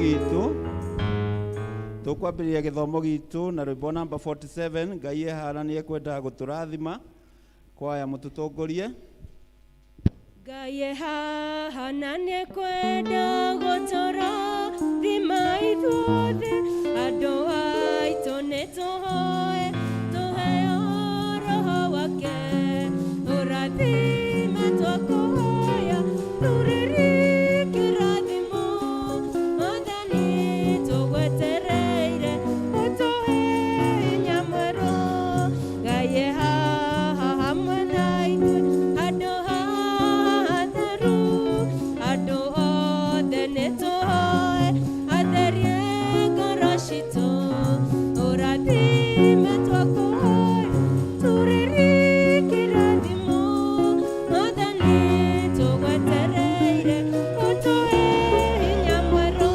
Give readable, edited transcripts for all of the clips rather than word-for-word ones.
Gitũ tũkwambĩrĩria gĩthomo gitũ na rwĩmbo namba 47, Ngai ehana nĩ ekwendaga gũtũrathima. Kwaya, mũtũtongorie. Ngai haha na nĩekwenda gũtũrathima ithuothe andũ aitũ, nĩtũhoe tũheo Roho wake. Ũrathime twakũhoya, rũrĩrĩ kĩrathimo. Mwathani, tũgwetereire ũtũhe hinya mwerũ. Ngai haha hamwe na ithuĩ handũ haha hatheru. Andũ othe nĩtũhoe atherie ngoro citũ. Ũrathime twakũhoya, turĩrĩ kĩrathimo. Mwathani, tũgwetereire ũtũhe hinya mwerũ.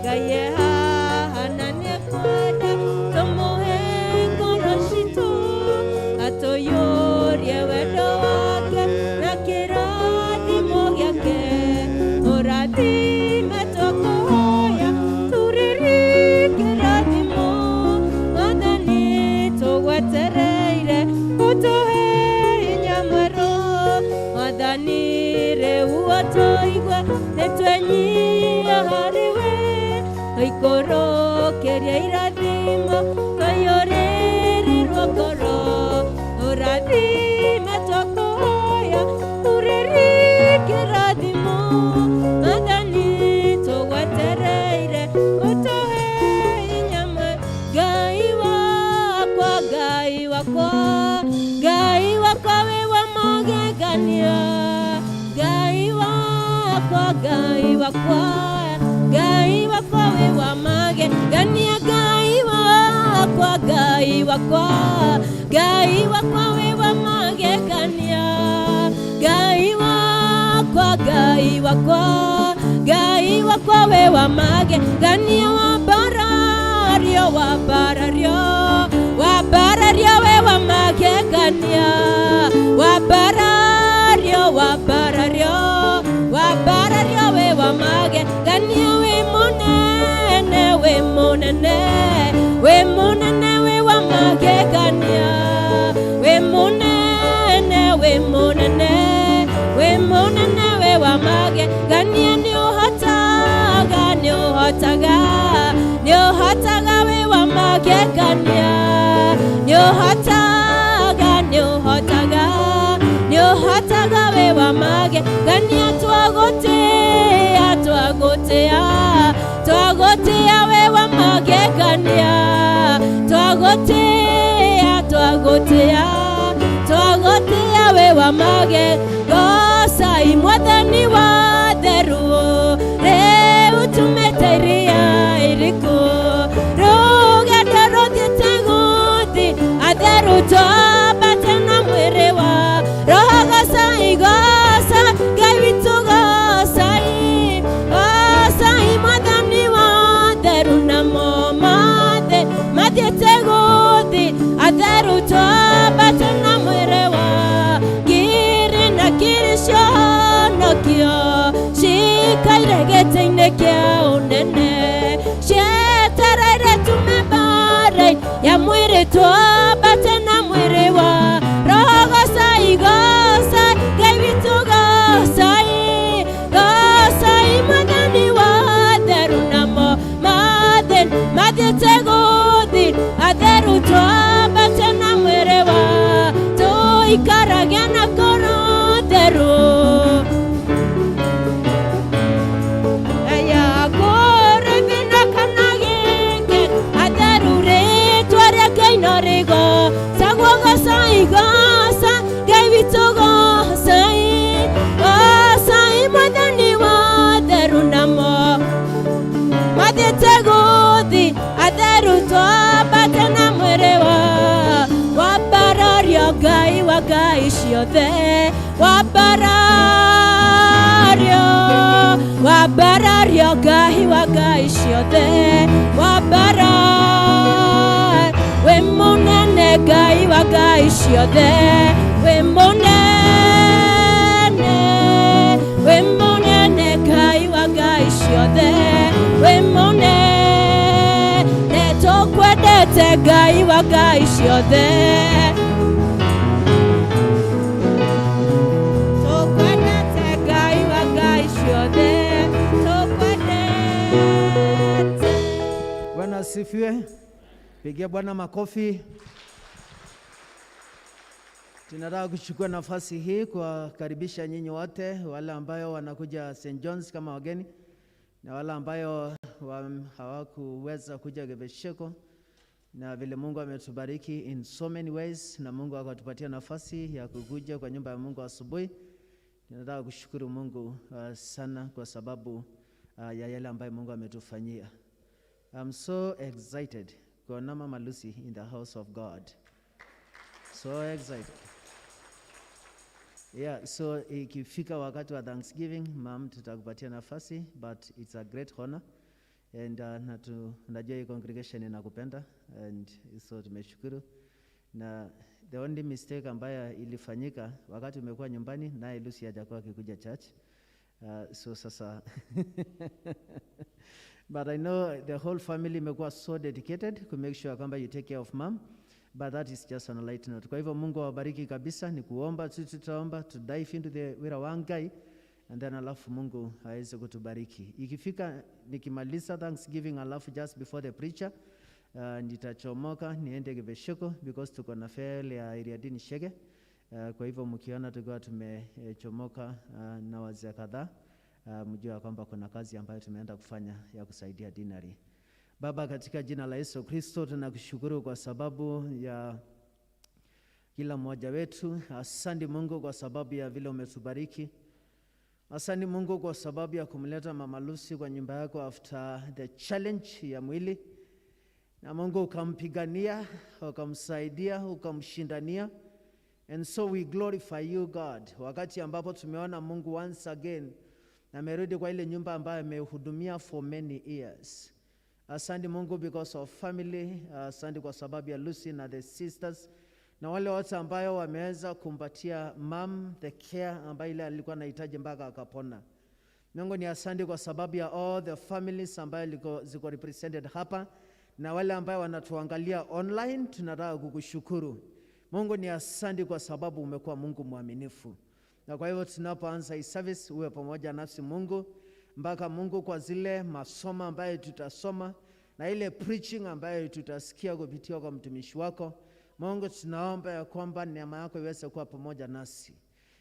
Ngai e haha na nĩekwenda tũmũhe ngoro citũ, atũiyũrie wendo wake na kĩrathimo gĩake. Ũrathime twakũhoya, turĩrĩ kĩrathimo. Mwathani, tũgwetereire ũtũhe hinya mwerũ. Mwathani, rĩu ũtũigue, nĩtwenyihia harĩ we. Tũikũrũkĩrie irathimo, tũiyũrĩrĩrwo ngoro. Ũrathime twakũhoya, turĩrĩ kĩrathimo. Mwathani, tũgwetereire ũtũhe hinya mwerũ. Ngai wakwa, Ngai wakwa, Ngai wakwa wĩ wa magegania. Ngai wakwa, Ngai wakwa, Ngai wakwa wĩ wa magegania. Ngai wakwa, Ngai wakwa, Ngai wakwa wĩ wa magegania. Ngai wakwa, Ngai wakwa, Ngai wakwa wĩ wa magegania. Wambarario, wambarario, wambarario wĩ wa magegania. Wambarario, wambarario, wambarario wĩ wa magegania. Wĩ mũnene, wĩ mũnene, wĩ mũnene, wĩ wa magegania. Wĩ mũnene, wĩ mũnene, wĩ mũnene, wĩ wa magegania. Nĩ ũhotaga, nĩ ũhotaga, nĩ ũhotaga, wĩ wa magegania. Nĩ ũhotaga, nĩ ũhotaga, nĩ ũhotaga, wĩ wa magegania. Twagũtĩa, twagũtĩa, twagũtĩa, wĩ wa magegania. Twagũtĩa, twagũtĩa, twagũtĩa, wĩ wa mage. Gocai Mwathani wa theru, rĩu tumĩte iria iriku, rũgendo rũthiĩte gũthi atheru, twambate na mwĩrĩ wa roho. Gocai, gocai Ngai witũ, gocai, gocai Mwathani wa theru, namo mothe mathiĩte gũthi atheru, twambate na mwĩrĩ wa ngiri na ngiri cionokio cikaire gĩtĩ-inĩ kĩa ũnene, cietereire tume mbara ya mwĩrĩ, twambate na mwĩrĩ wa roho. Gocai, gocai Ngai witũ, gocai, gocai Mwathani wa theru, namo mathe mathiĩte gũthi atheru, twambate na mwĩrĩ wa tũikarage na ngoro theru. Aya kũrĩthina kana gĩke atheru, rĩtwa rĩake ino rĩgocagwo. Gocai, goca Ngai witũ, gocai, gocai Mwathani wa theru, namo mathiĩte gũthi atheru, twambate na mwĩrĩ wa wambarario. Ngai wa ngai ciothe, wambarario, wambarario, Ngai wa ngai ciothe, wambara wĩ mũnene. Ngai wa ngai ciothe, wĩ mũnene, wĩ mũnene, Ngai wa ngai ciothe, wĩ Tũkwendete Ngai wa ngai ciothe. Tũkwendete Ngai wa ngai ciothe. Tũkwendete. Bwana asifiwe. Pigia Bwana makofi. Tunataka kuchukua nafasi hii kuwakaribisha nyinyi wote wale ambayo wanakuja St. John's kama wageni na wale ambayo hawakuweza kuja Gebesheko, na vile Mungu ametubariki in so many ways, na Mungu akatupatia nafasi ya kukuja kwa nyumba ya Mungu asubuhi. Tunataka kushukuru Mungu sana kwa sababu ya yale ambayo Mungu ametufanyia. I'm so excited kuona Mama Lucy in the house of God. So excited. Yeah, so ikifika wakati wa Thanksgiving, mam, tutakupatia nafasi, but it's a great honor. And najua hii congregation inakupenda and so tumeshukuru. Na the only mistake ambayo ilifanyika wakati umekuwa nyumbani, naye Lucy hajakuwa akikuja church. So sasa but I know the whole family imekuwa so dedicated to make sure kwamba you take care of mom, but that is just on a light note. Kwa hivyo Mungu awabariki kabisa, ni kuomba tu, tutaomba to dive into the wira wa Ngai and then alafu Mungu aweze kutubariki. Ikifika nikimaliza Thanksgiving alafu just before the preacher, nitachomoka niende Gebesheko because tuko na fair ya Iriadini Shege. Kwa hivyo mkiona tukiwa tumechomoka na wazee kadhaa, mjue ya kwamba kuna kazi ambayo tumeenda kufanya ya kusaidia deanery. Baba, katika jina la Yesu Kristo tunakushukuru kwa sababu ya kila mmoja wetu. Asante Mungu kwa sababu ya vile umetubariki. Asante Mungu kwa sababu ya kumleta Mama Lucy kwa nyumba yako after the challenge ya mwili, na Mungu ukampigania, ukamsaidia, ukamshindania. And so we glorify you, God. Wakati ambapo tumeona Mungu once again amerudi kwa ile nyumba ambayo amehudumia for many years. Asante Mungu because of family. Asante kwa sababu ya Lucy na the sisters na wale wote ambayo wameweza kumpatia mam the care ambayo ile alikuwa anahitaji mpaka akapona. Mungu ni asante kwa sababu ya all the families ambayo ziko represented hapa na wale ambayo wanatuangalia online, tunataka kukushukuru. Mungu ni asante kwa sababu umekuwa Mungu mwaminifu. Na kwa hivyo tunapoanza hii service, uwe pamoja nasi Mungu, mpaka Mungu kwa zile masomo ambayo tutasoma na ile preaching ambayo tutasikia kupitia kwa mtumishi wako. Mungu, tunaomba ya kwamba neema yako iweze kuwa pamoja nasi.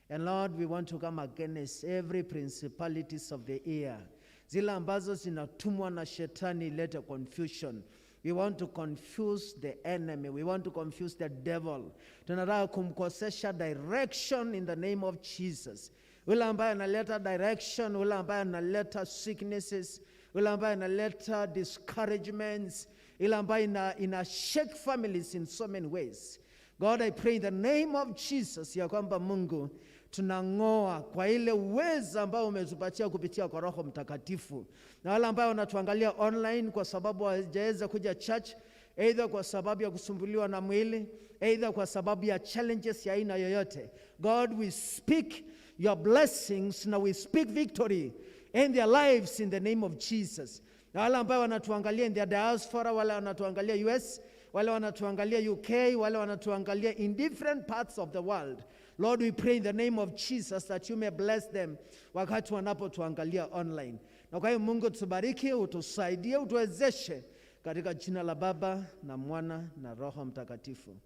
And Lord, we want to come against every principalities of the air, zile ambazo zinatumwa na shetani ilete confusion. We want to confuse the enemy. We want to confuse the devil. Tunataka kumkosesha direction in the name of Jesus. Yule ambaye analeta direction, yule ambaye analeta sicknesses, yule ambaye analeta discouragements, yule ambaye ina shake families in so many ways. God, I pray in the name of Jesus ya kwamba Mungu tunang'oa kwa ile uwezo ambao umetupatia kupitia kwa Roho Mtakatifu. Na wale ambao wanatuangalia online kwa sababu hawajaweza kuja church, either kwa sababu ya kusumbuliwa na mwili, either kwa sababu ya challenges ya aina yoyote, God, we speak your blessings na we speak victory in their lives in the name of Jesus. Na wale ambao wanatuangalia in their diaspora, wale wanatuangalia US, wale wanatuangalia UK, wale wanatuangalia in different parts of the world, Lord, we pray in the name of Jesus that you may bless them wakati wanapotuangalia online. Na kwa hiyo Mungu tubariki, utusaidie, utuwezeshe katika jina la Baba na Mwana na Roho Mtakatifu.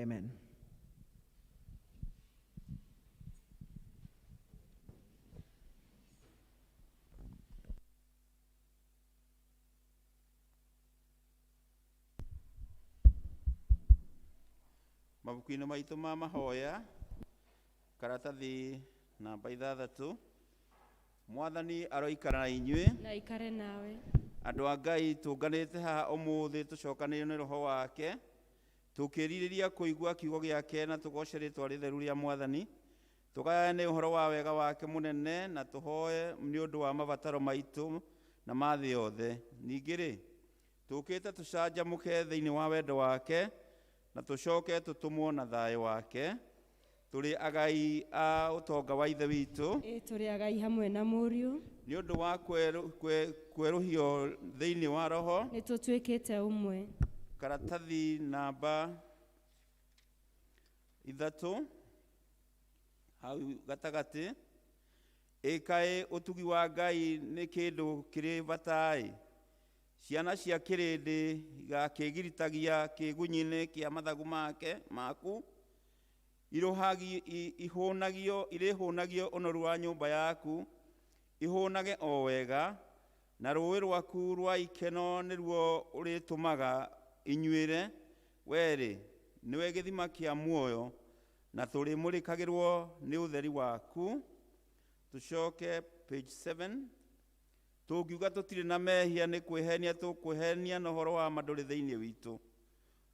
Amen. Mabuku-inĩ maitũ ma mahoya, karatathi namba 6. Mwathani aroikara na inyuĩ. Na ikare nawe. Andũ a Ngai, tũnganĩte haha ũmũthĩ tũcokanĩrĩrio nĩ Roho wake, tũkĩrirĩria kũigua kiugo gĩake na tũgoce rĩtwa rĩtheru rĩa Mwathani, tũgayane ũhoro wa wega wake mũnene na tũhoe nĩ ũndũ wa mabataro maitũ na ma thĩ yothe. Ningĩ rĩ, tũkĩte tũcanjamũke thĩinĩ wa wendo wake na tũcoke tũtũmwo na thayũ wake. Tũrĩ agai a ũtonga wa Ithe witũ. Ĩ, tũrĩ agai hamwe na Mũriũ. Nĩ ũndũ wa kwerũhio thĩinĩ wa Roho. Nĩ tũtuĩkĩte ũmwe. Karatathi namba 3 hau gatagatĩ. Ĩkaĩ ũtugi wa Ngai nĩ kĩndũ kĩrĩ bata-ĩ, ciana cia kĩrĩndĩ igakĩgiritagia kĩgunyĩ-inĩ kĩa mathagu make maku, ihũnagio irĩhũnagio ũnoru wa nyũmba yaku, ihũnage o wega, na rũũĩ rwaku rwa ikeno nĩruo ũrĩtũmaga inyuĩre. Werĩ nĩwe gĩthima kĩa muoyo, na tũrĩmũrĩkagĩrwo nĩ ũtheri waku. Tucoke page 7. Tũngiuga tũtirĩ na mehia nĩ kwĩhenia tũkwĩhenia, na ũhoro wa ma ndũrĩ thĩinĩ witũ.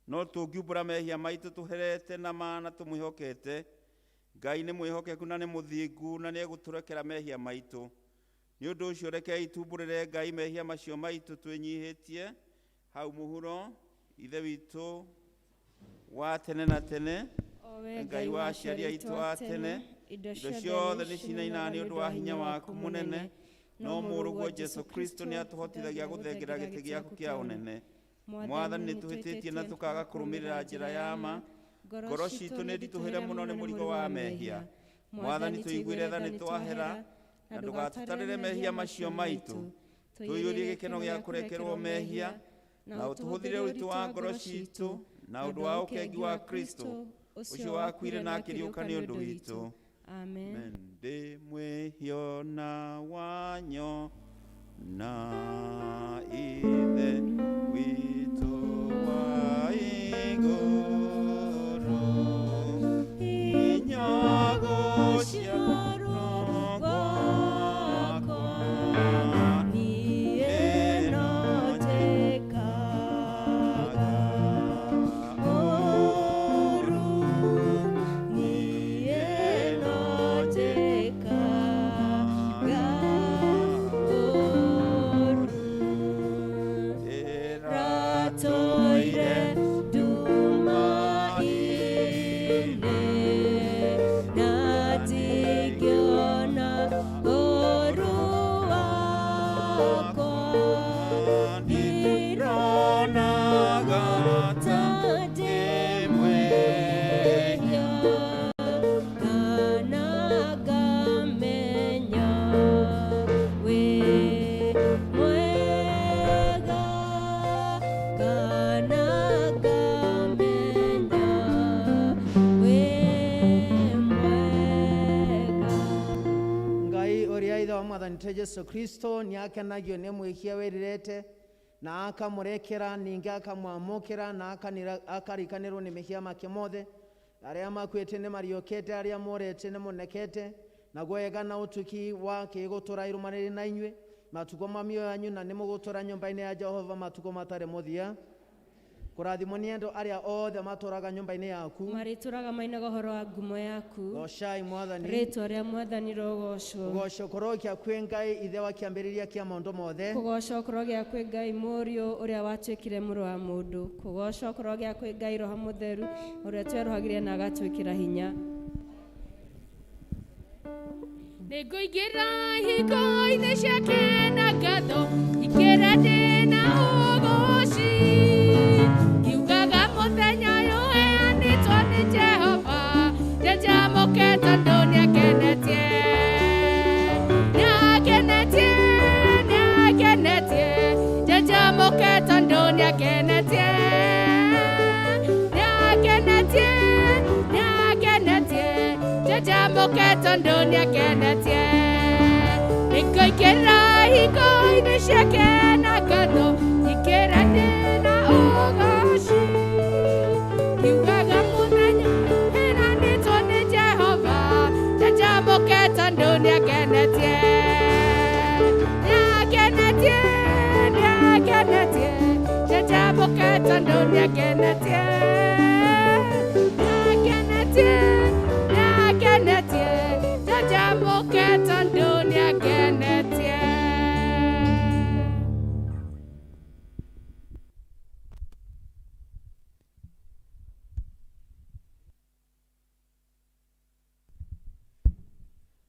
No tũngiumbũra mehia maitũ tũherete na ma na tũmwĩhokete, Ngai nĩ mwĩhokeku na nĩ mũthingu, na nĩ egũtũrekera mehia maitũ. Nĩ ũndũ ũcio rekei tumbũrĩre Ngai mehia macio maitũ twĩnyihĩtie hau mũhuro. Ithe witũ wa tene na tene, Ngai wa aciari aitũ a tene, indo ciothe nĩ cinainaga nĩ ũndũ wa hinya waku mũnene, no mũrũguo Jesu Kristo nĩ atũhotithagia gũthengera gĩtĩ gĩaku kĩa ũnene. Mwathani, nĩ tũhĩtĩtie na tũkaga kũrũmĩrĩra njĩra ya ma. Ngoro citũ nĩ nditũhĩre mũno nĩ mũrigo wa mehia. Mwathani, tũiguĩre tha nĩ twahera, na ndũgatũtarĩre mehia macio maitũ. Tũiyũrie gĩkeno gĩa kũrekerwo mehia, na ũtũhũthĩre ũritũ wa ngoro citũ na ũndũ wa ũkengi wa Kristo ũcio wakuire na akĩriũka nĩ ũndũ witũ. Amen. Ndĩ mwĩhio na wanyo na Ithe witũ wa igũrũ, inyago cia gwakwa Niĩ no njĩkaga ũũru, niĩ no njĩkaga ũũru. Ratũire nduma-inĩ, na ndingĩona ũũru wakwa. Ndironaga ta ndĩ mwĩhia, kana ngamenya wĩ mwega, kana ngamenya wĩ mwega. Ngai ũrĩa Ithe wa Mwathani witũ Jesu Kristo nĩ akenagio nĩ mwĩhia wĩrirĩte na akamũrekera, ningĩ akamwamũkĩra na akarikanĩrwo nĩ mehia make mothe. Arĩa makuĩte nĩ mariũkĩte, arĩa morete nĩ monekete, naguo wega na ũtuki wake gũtũra irũmanĩrĩ na inyuĩ matukũ ma mĩoyo yanyu, na nĩ mũgũtũra nyũmba-inĩ ya Jehova matukũ matarĩ mũthia. Kũrathimwo nĩ andũ arĩa othe matũraga nyũmba-inĩ yaku. Marĩtũraga mainaga ũhoro wa ngumo yaku. Goocai Mwathani. Rĩtwa rĩa Mwathani rogocwo. Kũgoocwo kũrokia kwĩ Ngai Ithe wa kĩambĩrĩria kĩa maũndũ mothe. Kũgocwo kũrogĩa kwĩ Ngai Mũriũ ũrĩa watuĩkire mũrũ wa mũndũ. Kũgocwo kũrogĩa kwĩ Ngai Roho Mũtheru ũrĩa twerũhagĩria na agatwĩkĩra hinya. Nĩngũingĩra ihingo-inĩ ciake na ngatho, ingĩra ndĩ na ũgooci, ngiugaga mũthenya ũyũ ũheanĩtwo nĩ Jehova, njanjamũke tondũ nĩangenetie, nĩangenetie, nĩangenetie, njanjamũke tondũ nĩangenetie, nĩangenetie, nĩangenetie, njanjamũke tondũ nĩangenetie. Nĩngũingĩra ihingo-inĩ ciake na ngatho, ingĩra ndĩ na ũgooci, ngiugaga mũthenya ũheanĩtwo nĩ Jehova, njanjamũke tondũ nĩangenetie, nĩangenetie, nĩangenetie, njanjamũke tondũ nĩangenetie, nĩangenetie, nĩangenetie, njanjamũke tondũ nĩangenetie.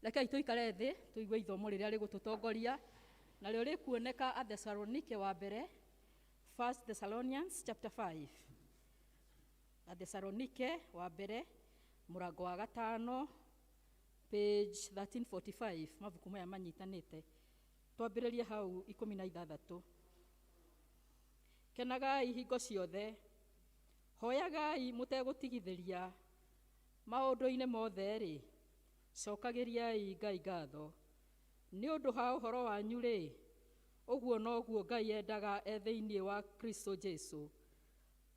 Rekei tũikare thĩ tũigue ithomo rĩrĩa rĩgũtũtongoria, narĩo rĩkuoneka Athesalonike wa mbere First Thessalonians chapter 5. Athesalonike wa mbere mũrango wa gatano page 1345 mabuku maya manyitanĩte twambĩrĩrie hau 16. Kenagai hingo ciothe, hoyagai mũtegũtigithĩria, maũndũ-inĩ mothe-rĩ, cokagĩriai Ngai ngatho. Nĩ ũndũ ha ũhoro wanyu-rĩ, ũguo noguo Ngai endaga e thĩinĩ wa Kristo Jesu.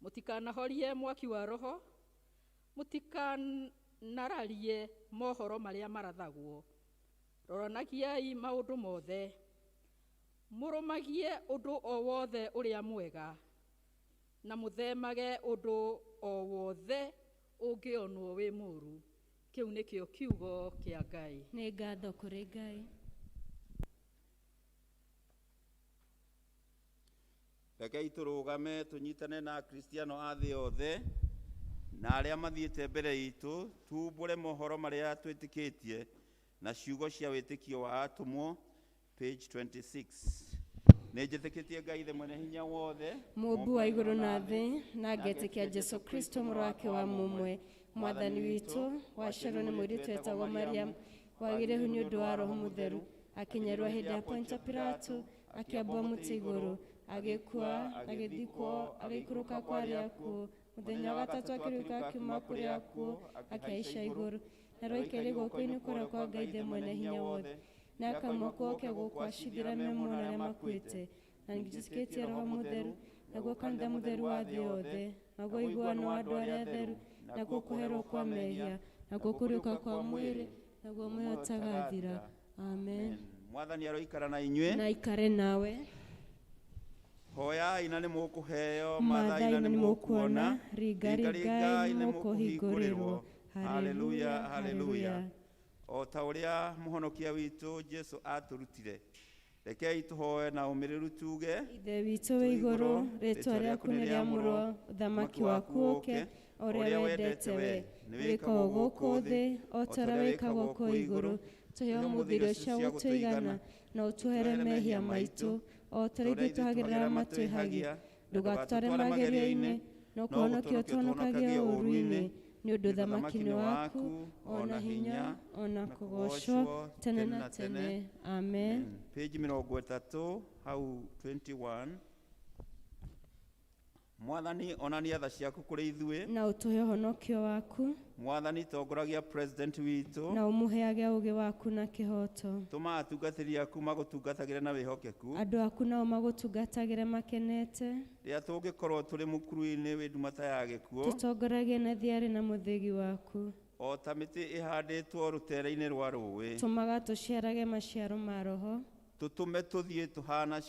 Mũtikanahorie mwaki wa roho, mũtikanararie mohoro marĩa marathagwo. Roranagiai maũndũ mothe, mũrũmagie ũndũ o wothe ũrĩa mwega, na mũthemage ũndũ o wothe ũngĩonwo wĩ mũũru. Kĩu nĩkĩo kiugo kĩa Ngai. Nĩ ngatho kũrĩ Ngai. Rekei tũrũgame tũnyitane na Akristiano a thĩ yothe na arĩa mathiĩte mbere itũ, tumbũre mohoro marĩa twĩtĩkĩtie na ciugo cia wĩtĩkio wa atũmwo, page 26. Nĩ njĩtĩkĩtie Ngai Ithe mwene hinya wothe, Mũũmbi wa igũrũ na thĩ, na ngetĩkia Jesu Kristo mũrũ wake wa mũmwe, Mwathani witũ, waciarwo nĩ mũirĩtu wetagwo Mariamu, wagĩire ihu nĩ ũndũ wa Roho Mũtheru, akĩnyarwo hĩndĩ ya Pontio Pilato, akĩambwo mũtĩ igũrũ, agĩkua, agĩthikwo, agĩikũrũka kwa arĩa akuũ, mũthenya wa gatatũ akĩriũka akiuma kũrĩ akuũ, akĩhaica igũrũ, na aroikaire guoko-inĩ kũrĩa kwa Ngai Ithe mwene hinya wothe, na akauma kuo oke gũkũ acirithĩre me muoyo na arĩa makuĩte. Na nĩnjĩtĩkĩtie Roho Mũtheru, naguo kanitha mũtheru wa thĩ yothe, naguo ũiguano wa andũ arĩa atheru, naguo kũherwo kwa mehia, naguo kũriũka kwa mwĩrĩ, naguo muoyo ũtagathira. Amen. Mwathani aroikara na inyuĩ. Na aikare nawe. Hoyai na nĩ mũkũheo, Maathai mathai na na nĩ nĩ mũkuona, mũkuona, ringaringai ringaringai nĩ nĩ mũkũhingũrĩrwo. mũkũhingũrĩrwo. Haleluya, Haleluya, haleluya. haleluya. O ta ũrĩa mũhonokia witũ Jesu atũrutire, rekei tũhoe na ũmĩrĩru tuge: Ithe witũ wĩ igũrũ, rĩtwa rĩaku nĩ rĩamũrwo, ũthamaki waku ũke, o ũrĩa wendete we wĩkagwo gũkũ thĩ o ta ũrĩa wĩkagwo kũu igũrũ. Tũhe ũmũthĩ irio cia gũtũigana, na ũtuohere mehia maitũ o ta ũrĩa ithuĩ tũhagĩrĩra arĩa matwĩhagia. Ndũgatũtware magerio-inĩ, no kũhonokia ũtũhonokagie ũũru-inĩ. Nĩ ũndũ ũthamaki nĩ waku, o na hinya, o na kũgoocwo tene na tene. Amen. Page 30 hau 21. Mwathani, onania tha ciaku kũrĩ ithuĩ, na ũtũhe ũhonokio waku. Mwathani, tongoragia president witũ, na ũmũheage ũũgĩ waku na kĩhooto. Tũma atungatĩri aku magũtungatagĩre na wĩhokeku. Andũ aku nao magũtungatagĩre makenete. Rĩrĩa tũngĩkorwo tũrĩ mũkuru-inĩ wĩ ndumata ya gĩkuũ, tũtongoragie na thiarĩ na mũthĩgi waku. O ta mĩtĩ ĩhandĩtwo rũtere-inĩ rwa rũĩ, tũmaga tũciarage maciaro ma roho. Tũtũme tũthiĩ tuhana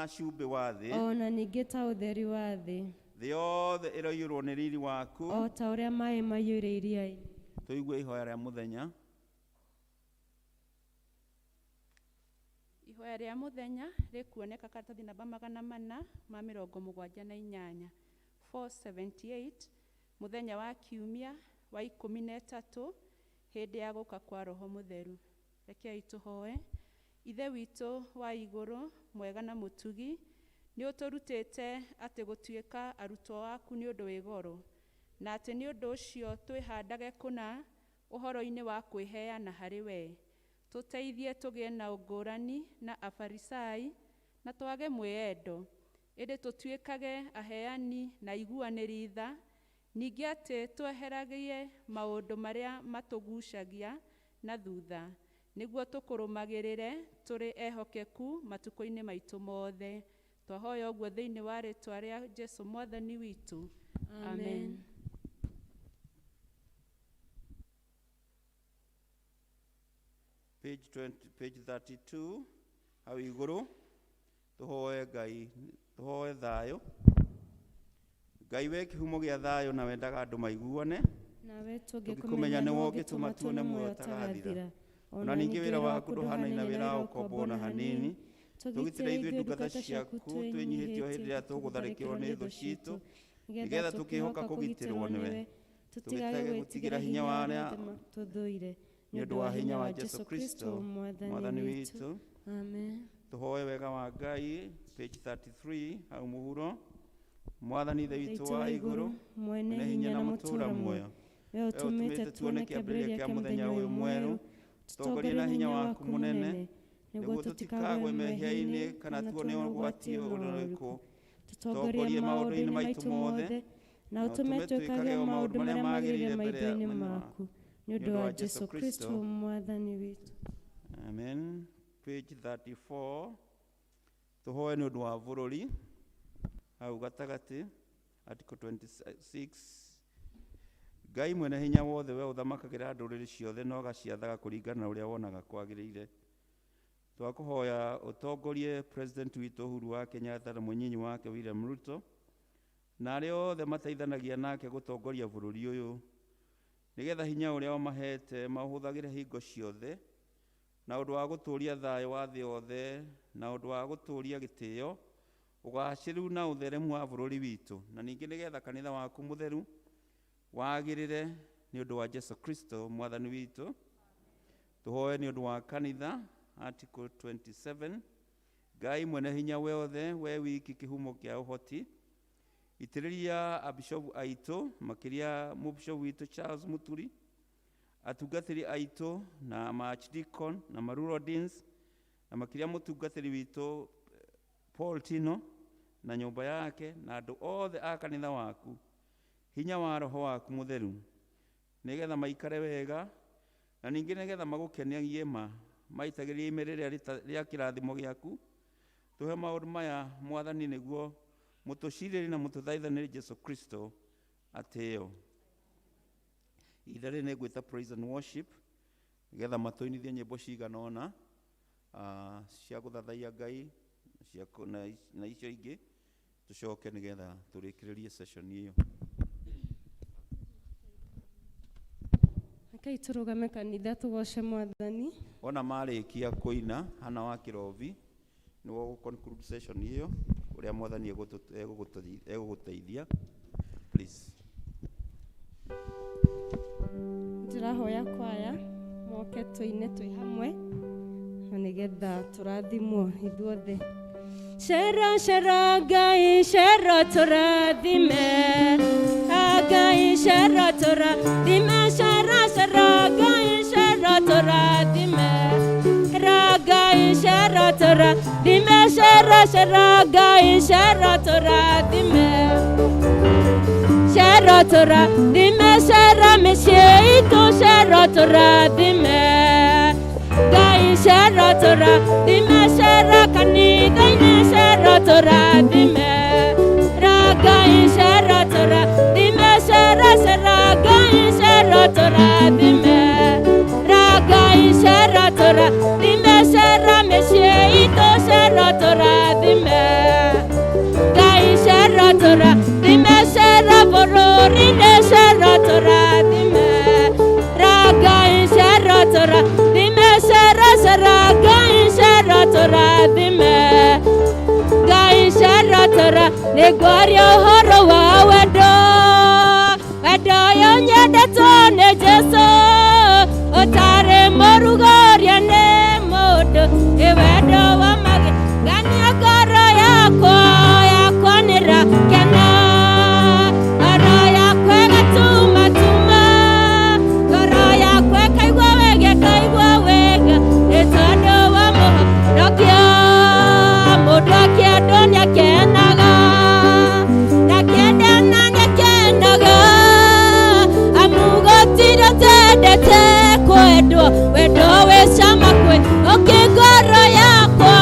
cumbĩ wa thĩ. O na ningĩ ta ũtheri wa thĩ. Thĩ yothe ĩroiyũrwo nĩ riri waku. O ta ũrĩa maĩ maiyũire iria-inĩ. Tũigue ihoya rĩa mũthenya. Ihoya rĩa mũthenya rĩkuoneka karatathi namba 478, 478, mũthenya wa kiumia wa 13 hĩndĩ ya gũka kwa Roho Mũtheru. Rekei tũhoe. Ithe witũ wa igũrũ, mwega na mũtugi, nĩ ũtũrutĩte atĩ gũtuĩka arutwo aku nĩ ũndũ wĩ goro, na atĩ nĩ ũndũ ũcio twĩhandage kũna ũhoro-inĩ wa kwĩheana harĩ we. Tũteithie tũgĩe na ũngũrani na Afarisai na twage mwĩendo, ĩndĩ tũtuĩkage aheani na aiguanĩri tha, ningĩ atĩ tweheragie maũndũ marĩa matũgucagia na thutha, nĩguo tũkũrũmagĩrĩre tũrĩ ehokeku matukũ-inĩ maitũ mothe. Twahoya ũguo thĩinĩ wa rĩtwa rĩa Jesu Mwathani witũ. Amen. Page 20, page 32 hau igũrũ, tũhoe Ngai, tũhoe thayũ. Ngai we kĩhumo gĩa thayũ na wendaga andũ maiguane, nawe tũngĩkũmenya tũngĩkũmenya nĩwe nĩwe ũngĩtũma ũngĩtũma tuone tuone muoyo muoyo ũtagathira. ũtagathira. Ona ningĩ wĩra waku ndũhanaine na wĩra wa ũkombo ona hanini. Tũgitĩre ithuĩ ndungata ciaku twĩnyihĩtie o hĩndĩ ĩrĩa tũgũtharĩkĩrwo nĩ thũ ciitũ, nĩgetha tũkĩhoka kũgitĩrwo nĩwe, tũtigage tũgĩtage gwĩtigĩra hinya wa arĩa tũthũire, nĩ ũndũ wa hinya wa Jesu Kristo Mwathani witũ. Amen. Tũhoe wega wa Ngai, page 33 hau mũhuro. Mwathani Ithe witũ wa igũrũ, mwene hinya na mũtũũra muoyo, we ũtũmĩte tuone kĩambĩrĩria kĩa mũthenya ũyũ mwerũ, tũtongorie na hinya waku mũnene, nĩguo tũtikagwe mehia-inĩ kana tuone ũgwati ũrĩkũ. Tũtongorie maũndũ-inĩ maitũ mothe, na ũtũme twĩkage o maũndũ marĩa magĩrĩire maitho-inĩ maku, nĩ ũndũ wa Jesu Kristo mwathani witũ. Amen. Page 34. Tũhoe nĩ ũndũ wa bũrũri hau gatagatĩ, article 26. Ngai mwene hinya wothe, we ũthamakagĩra ndũrĩrĩ ciothe na ũgaciathaga kũringana na ũrĩa wonaga kwagĩrĩire, twakũhoya ũtongorie president witũ Uhuru wa Kenyatta na mũnyinyi wake William Ruto na arĩa othe mateithanagia nake gũtongoria bũrũri ũyũ, nĩgetha hinya ũrĩa ũmahete maũhũthagĩre hingo ciothe na ũndũ wa gũtũũria thayũ wa thĩ yothe, na ũndũ wa gũtũũria gĩtĩo, ũgacĩru na ũtheremu wa bũrũri witũ, na ningĩ nĩgetha kanitha waku mũtheru wagĩrĩre, nĩ ũndũ wa Jesu Kristo mwathani witũ. Tũhoe nĩ ũndũ wa kanitha, article 27. Ngai mwene hinya wothe, we wiki kĩhumo kĩa ũhoti, itĩrĩria abishopu aitũ, makĩria mũbishopu witũ Charles Muturi, atungatĩri aitũ na maarchdeacon na marural deans, na makĩria mũtungatĩri witũ Paul Tino na nyũmba yake na andũ othe a kanitha waku hinya wa roho waku mũtheru, nĩgetha maikare wega, na ningĩ nĩgetha magũkenagie ma maitagĩrĩrie ime rĩrĩa rĩa kĩrathimo gĩaku. Tũhe maũndũ maya, mwathani, nĩguo mũtũcirĩri na mũtũthaithanĩri Jesu Kristo atĩo. Ihinda rĩrĩ nĩngwĩta praise and worship nĩgetha matũinithie nyĩmbo cigana ũna cia gũthathaiya Ngai cia na icio ingĩ, tũcoke nĩgetha tũrĩkĩrĩrie session ĩyo. Rekei tũrũgame kanitha tũgoce mwathani. Ona marĩkia kũina, Hana wa Kĩrobi nĩwe ũgũ conclude session ĩyo ũrĩa mwathani egũgũteithia, please. Ndĩrahoya kwaya moke tũine twĩ hamwe na nĩgetha tũrathimwo ithuothe. Cera, cera, Ngai, cera tũrathime. Ngai, cera tũrathime. Cera, cera, Ngai, cera tũrathime. Ngai, cera tũrathime. Cera, cera, Ngai, cera tũrathime. Cera tũrathime, cera mĩciĩ itũ, cera tũrathime. Ngai, cera tũrathime, cera kanitha-inĩ, cera tũrathime. Ngai, cera tũrathime, cera, cera, Ngai, cera tũrathime. Ngai, cera tũrathime, cera mĩciĩ itũ, cera tũrathime. Ngai, cera tũrathime, cera bũrũri-inĩ, cera tũrathime. Ngai, cera tũrathime, cera, cera, Ngai, cera tũrathime. Ngai, cera tũra, nĩngwaria ũhoro wa wendo, wendo ũyũ nyendetwo nĩ Jesũ, ũtarĩ mũrugũrie nĩ mũndũ, ĩ wendo wa magegania, ngoro yakwa yakwa nĩrakena, ngoro yakwa ĩgatumatuma, ngoro yakwa ĩkaigua wega, ĩkaigua wega, nĩ tondũ wa mũhonokia. Mũndũ akĩendwo nĩakenaga, ndakĩendana nĩakenaga, amu gũtirĩ ũtendete kwendwo, wendo wĩ cama kwĩ ũkĩ ngoro yakwa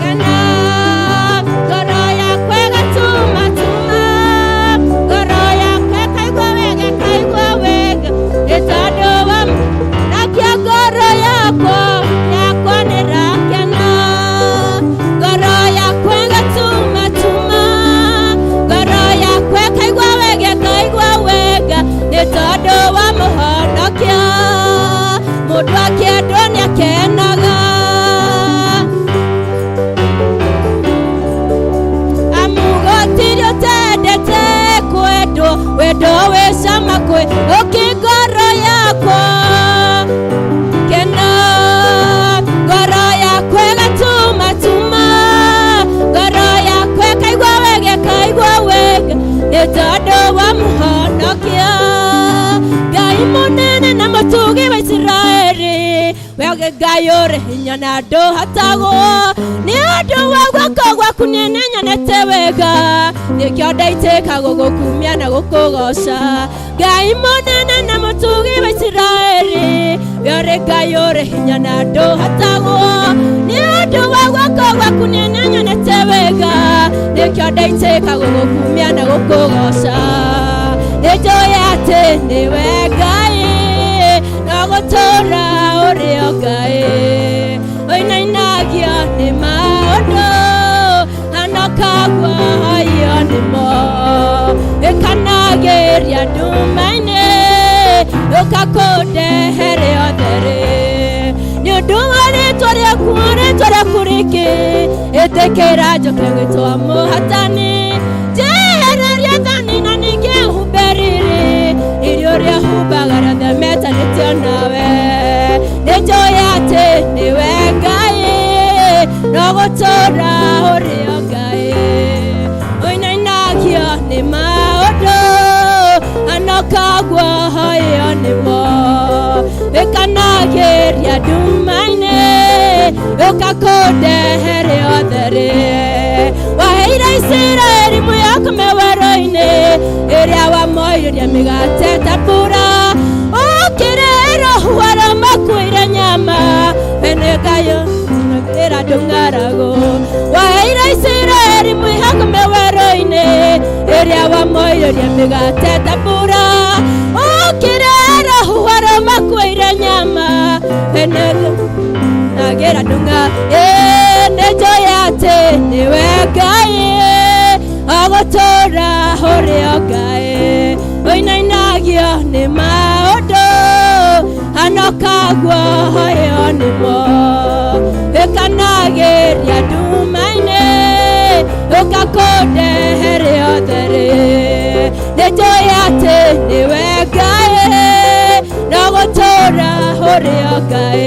kena, ngoro yakwa ĩgatumatuma, ngoro yakwa ĩkaigua wega, ĩkaigua wega, nĩ tondũ wa nakĩo ngoro yakwa yakwa nĩrakena, ngoro yakwa ĩgatumatuma, ngoro yakwa ĩkaigua wega, ĩkaigua wega, nĩ tondũ wa mũhonokia. Mũndũ akĩendwo nĩakenaga, amu gũtirĩ ũtendete kwendwo, wendo wĩ cama kwĩ ũkĩ ngoro yakwa kena, ngoro yakwa. Nĩ tondũ wa mũhonokia Ngai mũnene na mũtugi wa Isiraeli we Ngai ũrĩ hinya na ndũhotagwo nĩ ũndũ wa guoko gwaku niĩ nĩnyonete wega nĩkĩo ndaitĩka gũgũkumia na gũkũgoca Ngai mũnene na mũtugi wa Isiraeli we ũrĩ Ngai ũrĩ hinya na ndũhotagwo nĩ ũndũ wa guoko gwaku niĩ nĩnyonete wega nĩkĩo ndaitĩka gũgũkumia na gũkũgoca nĩnjũĩ atĩ nĩwe Ngai no gũtũũra ũrĩ o Ngai ũinainagio nĩ maũndũ hanokagwo nĩmo ĩkanagĩria nduma-inĩ ũkakũndehere otherĩ nĩ ũndũ wa rĩtwa rĩaku rĩtwa rĩaku rĩkĩ ĩtĩkĩra njoke gwĩtwo mũhatani njehereria thoni na ningĩ humbe riri irio ũrĩa humbaga rĩothe metanĩtio nawe nĩnjũĩ atĩ nĩwe Ngai no gũtũũra ũrĩ o Ngai ũinainagio nĩ maũndũ anokagwo hoyo nĩmo ĩkanagĩria nduma-inĩ ũkakũndehere otherĩ waheire Isiraeli mwĩhoko me werũ-inĩ ĩrĩa wamoirĩria mĩgate ta mbura ũkĩrĩra rũhuho makuire nyama we nĩ Ngai ĩra ndũng'arago waheire Isiraeli mwĩhoko me werũ-inĩ ĩrĩa wamoirĩria mĩgate ta mbura ũkĩrĩra rũhuho makuire nyama we nĩ nagĩra ndũng'a nĩnjũĩ atĩ nĩwe Ngai agũtũũra ũrĩ o Ngai ũinainagio nĩ maũndũ hanokagwo hoyo nĩmo ĩkanagĩria nduma-inĩ ũkakũndehere otherĩ nĩnjũĩ atĩ nĩwe Ngai no gũtũũra ũrĩ o Ngai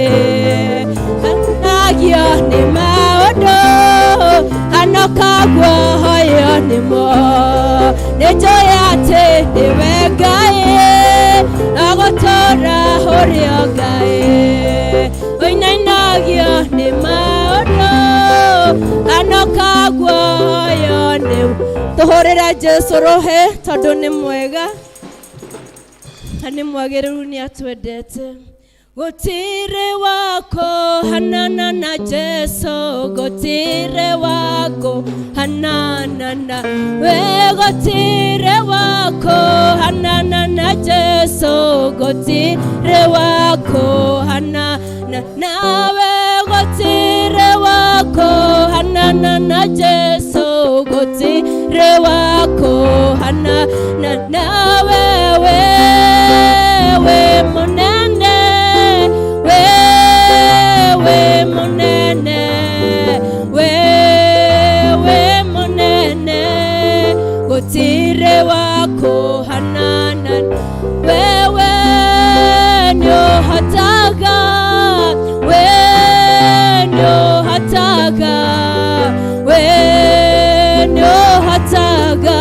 hanagio nĩ maũndũ hanokagwo hoyo nĩmo nĩnjũĩ atĩ nĩwe Ngai no gũtũũra ũrĩ o Ngai ũinainagio nĩ maũndũ hanokagwo hoyo nĩmo tũhũrĩre Jesũ rũhĩ tondũ nĩ mwega na nĩ mwagĩrĩru nĩ atwendete gũtirĩ wako hanana na Jesũ gũtirĩ wako hanana na we gũtirĩ wako hanana na Jesũ gũtirĩ wako hanana nawe gũtirĩ wako hanana na Jesũ gũtirĩ wako hanana nawe we mũnene we mũnene we mũnene gũtirĩ wako hanana wewe nĩũhotaga we nĩũhotaga we nĩũhotaga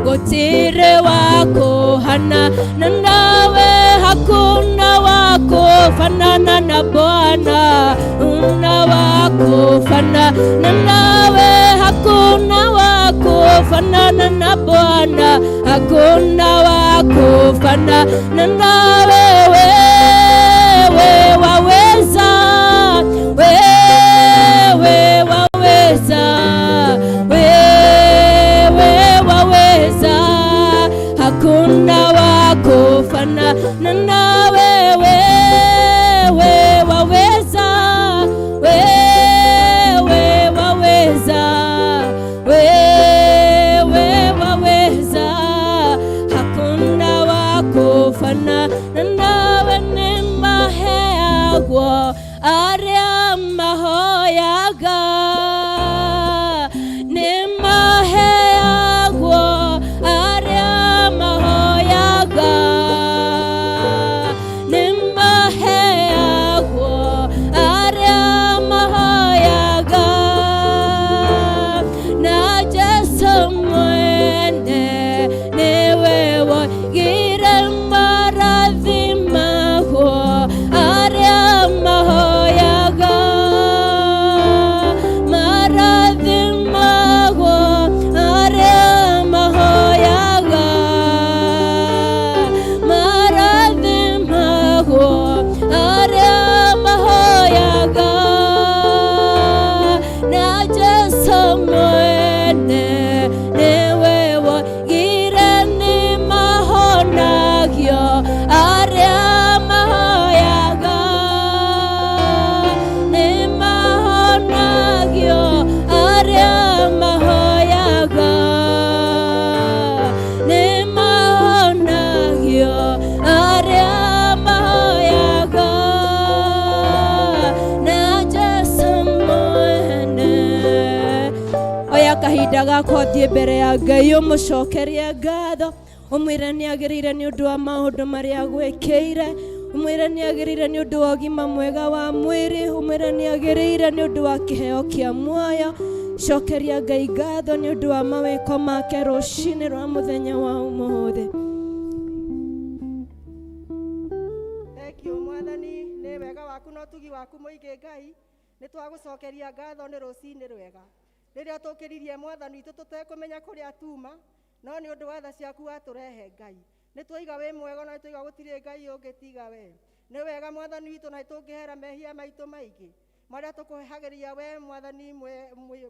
gũtirĩ wako hanana nawe hakuna wako fanana na Bwana una wako fanana nawe hakuna wako fanana na Bwana hakuna wako fanana nawe wewe waweza wewe waweza wewe waweza hakuna wako fanana nawe wewe waweza wewe waweza wewe waweza hakuna wako fanana nawe nĩmaheagwo arĩa mahoyaga nĩmaheagwo arĩa mahoyaga nĩmaheagwo arĩa mahoyaga na Jesũ mwene Gũthaka ũthiĩ mbere ya Ngai ũmũcokerie ngatho, ũmwĩre nĩ agĩrĩire nĩ ũndũ wa maũndũ marĩa agwĩkĩire, ũmwĩre nĩ agĩrĩire nĩ ũndũ wa ũgima mwega wa mwĩrĩ, ũmwĩre nĩ agĩrĩire nĩ ũndũ wa kĩheo kĩa muoyo. Cokeria Ngai ngatho nĩ ũndũ wa mawĩko make rũcinĩ rwa mũthenya wa ũmũthĩ. Thank you Mwathani, nĩ wega waku na ũtugi waku mũingĩ Ngai. Nĩ twagũcokeria ngatho nĩ rũcinĩ rwega rĩrĩa tũkĩririe Mwathani witũ tũtekũmenya kũrĩa tuma, no nĩ ũndũ wa tha ciaku watũrehe Ngai. Nĩ twaiga wĩ mwega na nĩ twaiga gũtirĩ Ngai ũngĩ tiga we. Nĩ wega Mwathani witũ, na nĩ tũngĩhera mehia maitũ maingĩ marĩa tũkũhagĩria we Mwathani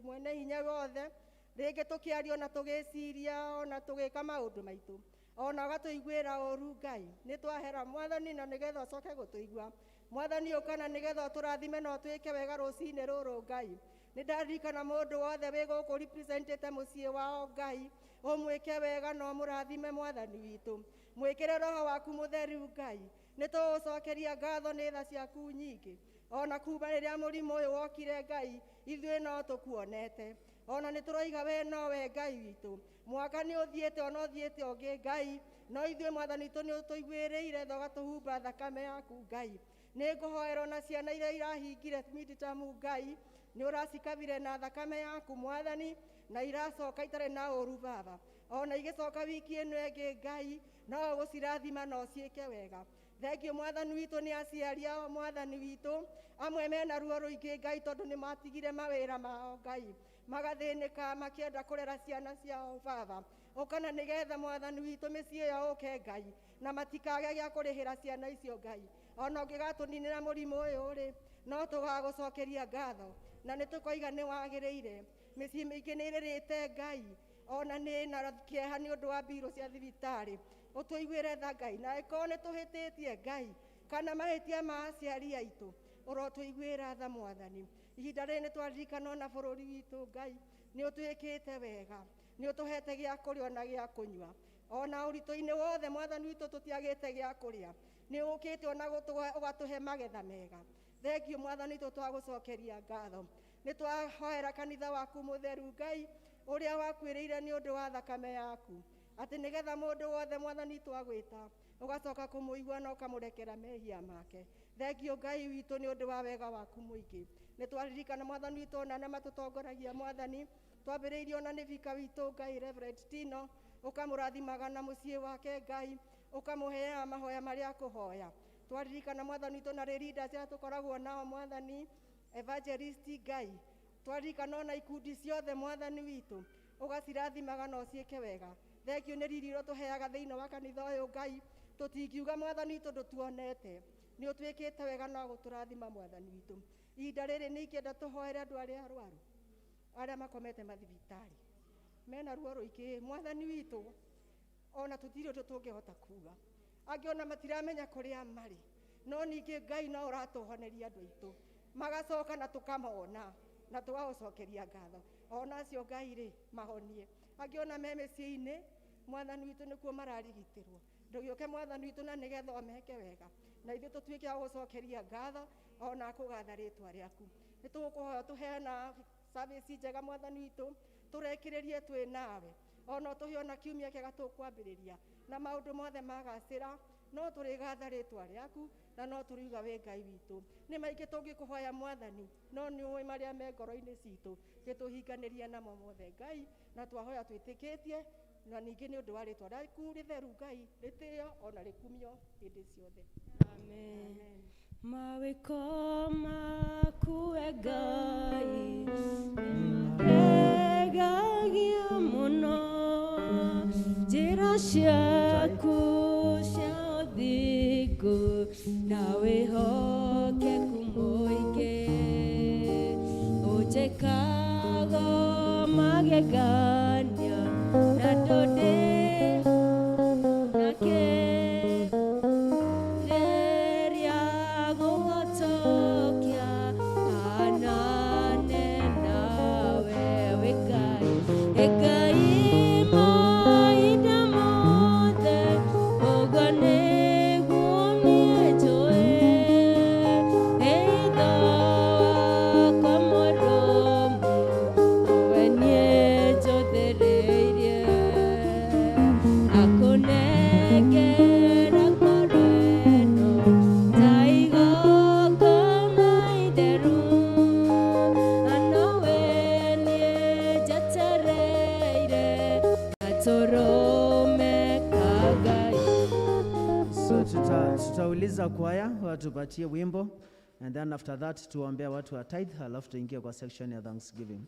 mwene hinya wothe, rĩngĩ tũkĩaria na tũgĩciria ona tũgĩka maũndũ maitũ, ona ũgatũiguĩra ũru Ngai. Nĩ twahera Mwathani na nĩgetha ũcoke gũtũigua Mwathani, ũkana nĩgetha ũtũrathime na ũtwĩke wega rũcinĩ rũrũ Ngai. Nĩ ndaririkana mũndũ wothe wĩ gũkũ representĩte mũciĩ wao Ngai, ũmwĩke wega na ũmũrathime Mwathani witũ, mwĩkĩre roho waku mũtheru Ngai. Nĩ tũgũcokeria ngatho nĩ tha ciaku nyingĩ, ona kuma rĩrĩa mũrimũ ũyũ wokire Ngai, ithuĩ no tũkuonete, ona nĩ tũroiga we nowe Ngai witũ. Mwaka nĩ ũthiĩte ona ũthiĩte ũngĩ Ngai, no ithuĩ Mwathani witũ nĩ ũtũiguĩrĩire tha ũgatũhumba thakame yaku Ngai. Nĩ ngũhoera ona ciana iria irahingire midterm Ngai, nĩ ũracikabire na thakame yaku Mwathani, na iracoka itarĩ na ũru Baba. Ona igĩcoka wiki ĩno ĩngĩ Ngai, no ũgũcirathima na ũciĩke wega. Thengiũ Mwathani witũ nĩ aciari ao Mwathani witũ, amwe mena ruo rũingĩ Ngai, tondũ nĩ matigire mawĩra mao Ngai, magathĩnĩka makĩenda kũrera ciana ciao Baba. Ũkana nĩgetha Mwathani witũ mĩciĩ yao ũke Ngai, na matikage gĩa kũrĩhĩra ciana icio Ngai. Ona ũngĩgatũninĩra mũrimũ ũyũ rĩ, no tũgagũcokeria ngatho na nĩ tũkoiga nĩ wagĩrĩire. Mĩciĩ mĩingĩ nĩ ĩrĩrĩte Ngai, ona nĩ na kĩeha nĩ ũndũ wa mbirũ cia thibitarĩ. Ũtũiguĩre tha Ngai, na ĩkorwo nĩ tũhĩtĩtie Ngai kana mahĩtia ma aciari aitũ, ũrotũiguĩra tha Mwathani. Ihinda rĩrĩ nĩ twaririkana ona bũrũri witũ Ngai, nĩ ũtwĩkĩte wega, nĩ ũtũhete gĩa kũrĩa ona gĩa kũnyua, ona ũritũ-inĩ wothe Mwathani witũ tũtiagĩte gĩa kũrĩa, nĩ ũkĩte ona ũgatũhe magetha mega. Thengiũ Mwathani witũ, twagũcokeria ngatho. Nĩ twahoera kanitha waku mũtheru Ngai, ũrĩa wakuĩrĩire nĩ ũndũ wa thakame yaku, atĩ nĩgetha mũndũ wothe Mwathani twagwĩta ũgacoka kũmũigua na ũkamũrekera mehia make. Thengiũ Ngai witũ nĩ ũndũ wa wega waku mũingĩ. Nĩ twaririkana Mwathani witũ ona arĩa matũtongoragia Mwathani, twambĩrĩirie ona nĩ bika witũ Ngai Reverend Tino, ũkamũrathimaga na mũciĩ wake Ngai, ũkamũheaga mahoya marĩa akũhoya. Twaririkana Mwathani witũ na rĩrinda arĩa tũkoragwo nao Mwathani Evangelist Ngai, twaririkana ona ikundi ciothe Mwathani witũ, ũgacirathimaga na ũciĩke wega. Thengiũ nĩ riri ũrĩa ũtũheaga thĩinĩ wa kanitha ũyũ Ngai, tũtingiuga Mwathani witũ ndũtuonete, nĩ ũtwĩkĩte wega na gũtũrathima Mwathani witũ. Ihinda rĩrĩ nĩ ingĩenda tũhoere andũ arĩa arwaru, arĩa makomete mathibitarĩ mena ruo rũingĩ Mwathani witũ, ona tũtirĩ ũndũ tũngĩhota kuga, angĩ ona matiramenya kũrĩa marĩ, no ningĩ Ngai no ũratũhoneria andũ aitũ magacoka na tũkamona na tũgagũcokeria ngatho. Ona acio Ngai rĩ, mahonie. Angĩ ona me mĩciĩ-inĩ Mwathani witũ nĩkuo mararigitĩrwo, ndũgĩũke Mwathani witũ na nĩgetha ũmeke wega, na ithuĩ tũtuĩke a gũcokeria ngatho ona kũgatha rĩtwa rĩaku. Nĩ tũgũkũhoya tũheana service njega Mwathani witũ, tũrekĩrĩrie twĩ nawe, ona ũtũhe ona kiumia kĩega tũkwambĩrĩria, na maũndũ mothe magacĩra, no tũrĩgatha rĩtwa rĩaku na no tũriuga wĩ Ngai witũ. Nĩ maingĩ tũngĩkũhoya Mwathani, no nĩ ũĩ marĩa me ngoro-inĩ citũ, gĩtũhinganĩrie namo mothe Ngai, na twahoya twĩtĩkĩtie, na ningĩ nĩ ũndũ wa rĩtwa rĩaku rĩtheru Ngai, rĩtĩo ona rĩkumio hĩndĩ ciothe. Amen. Mawĩko maku we Ngai nĩmangegagia mũno, njĩra ciaku cia ũthingu na wĩhokeku mũingĩ, ũnjĩkaga magegania na ndũndĩ nake rĩrĩa gũgũtokia hanane nawe wĩ Ngai. Ngai mahinda mothe, ũguo nĩguo niĩ njũĩ, hitho wakwa mũrũmu, we niĩ njũthĩkagĩra. Nengera ngoro ĩno ta igongona itheru, nowe niĩ njetereire gatũrũme ka Ngai. So tutauliza kwaya watupatie wimbo and then after that tuombea watu wa tithe, alafu tuingie kwa section ya thanksgiving.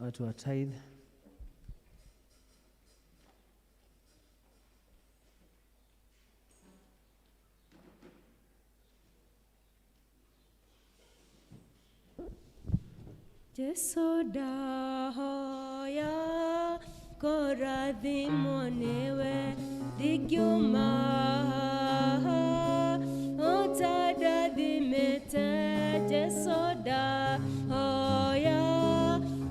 Watu wa tithe. Jesu ndahoya kũrathimwo nĩwe, ndingiuma haha ũtandathimĩte. Jesu ndahoya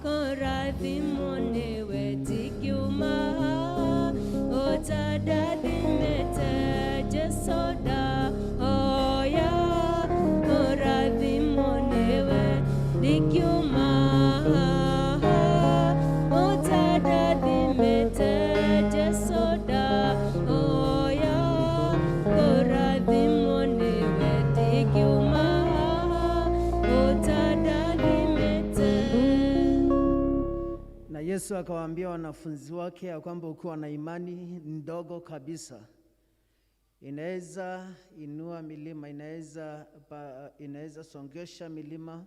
kũrathimwo nĩwe, ndingiuma haha ũtandathimĩte. Jesu ndahoya kũrathimwo nĩwe, ndingiuma haha ũtandathimĩte. Jesu ndahoya kũrathimwo nĩwe, ndingiuma haha ũtandathimĩte. Na Yesu akawaambia wanafunzi wake ya kwamba ukiwa na imani ndogo kabisa inaweza inua milima, inaweza songesha milima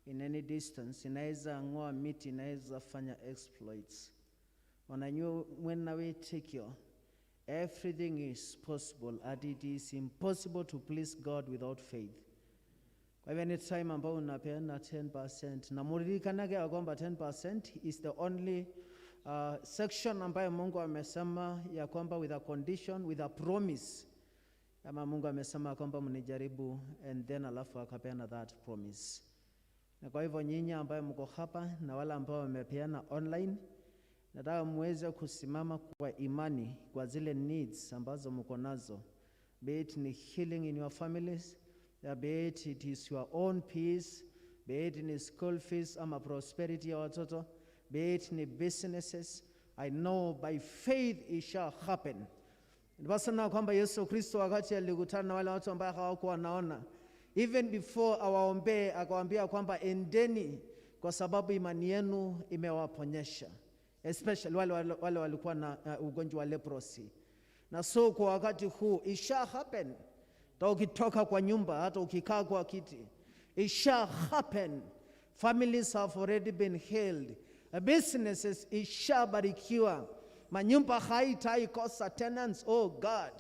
in any distance, inaweza ng'oa miti, inaweza fanya exploits. Wananyua mwena wĩtĩkio, everything is possible, and it is impossible to please God without faith. Kwa hivyo any time ambao unapeana 10%, na muririkanage ya kwamba 10% is the only section ambayo Mungu amesema ya kwamba with a condition, with a promise. Kama Mungu amesema kwamba mnijaribu, and then alafu akapeana that promise. Na kwa hivyo nyinyi ambayo mko hapa na wale ambao wamepeana online, nataka muweze kusimama kwa imani kwa zile needs ambazo mko nazo. Be it ni healing in your families, be it is your own peace, be it ni school fees ama prosperity ya watoto, be it ni businesses. I know by faith it shall happen. Ndiposa na kwamba Yesu Kristo wakati alikutana na wale watu ambao hawakuwa wanaona, even before awaombee akawaambia kwamba endeni kwa sababu imani yenu imewaponyesha, especially wale walikuwa na ugonjwa wa leprosy. Na so kwa wakati huu it shall happen. Hata ukitoka kwa nyumba, hata ukikaa kwa kiti, it shall happen. Families have already been healed. Businesses ishabarikiwa. Manyumba haitaikosa tenants, oh God.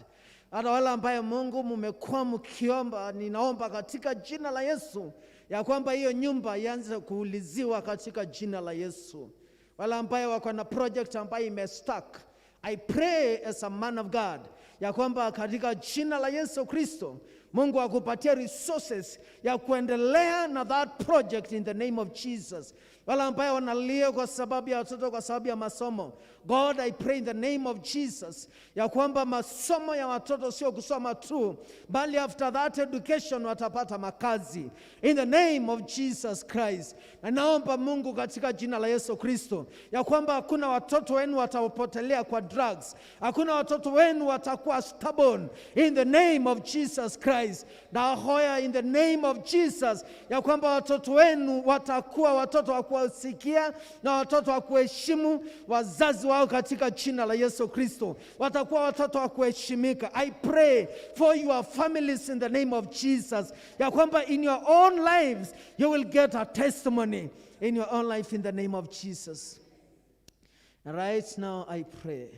Hata wale ambaye Mungu mmekuwa mkiomba, ninaomba katika jina la Yesu ya kwamba hiyo nyumba ianze kuuliziwa katika jina la Yesu. Wale ambaye wako na project ambayo imestuck, I pray as a man of God ya kwamba katika jina la Yesu Kristo Mungu akupatie resources ya kuendelea na that project in the name of Jesus. Wale ambaye wanalia kwa sababu ya watoto, kwa sababu ya masomo, God, I pray in the name of Jesus ya kwamba masomo ya watoto sio kusoma tu, bali after that education watapata makazi in the name of Jesus Christ. Na naomba Mungu katika jina la Yesu Kristo ya kwamba hakuna watoto wenu watapotelea kwa drugs, hakuna watoto wenu watakuwa stubborn in the name of Jesus Christ. Na hoya in the name of Jesus ya kwamba watoto wenu watakuwa watoto wa kuwasikia na watoto wa kuheshimu wazazi wao katika jina la Yesu Kristo, watakuwa watoto wa kuheshimika. I pray for your families in the name of Jesus ya kwamba in your own lives you will get a testimony in your own life in the name of Jesus. And right now I pray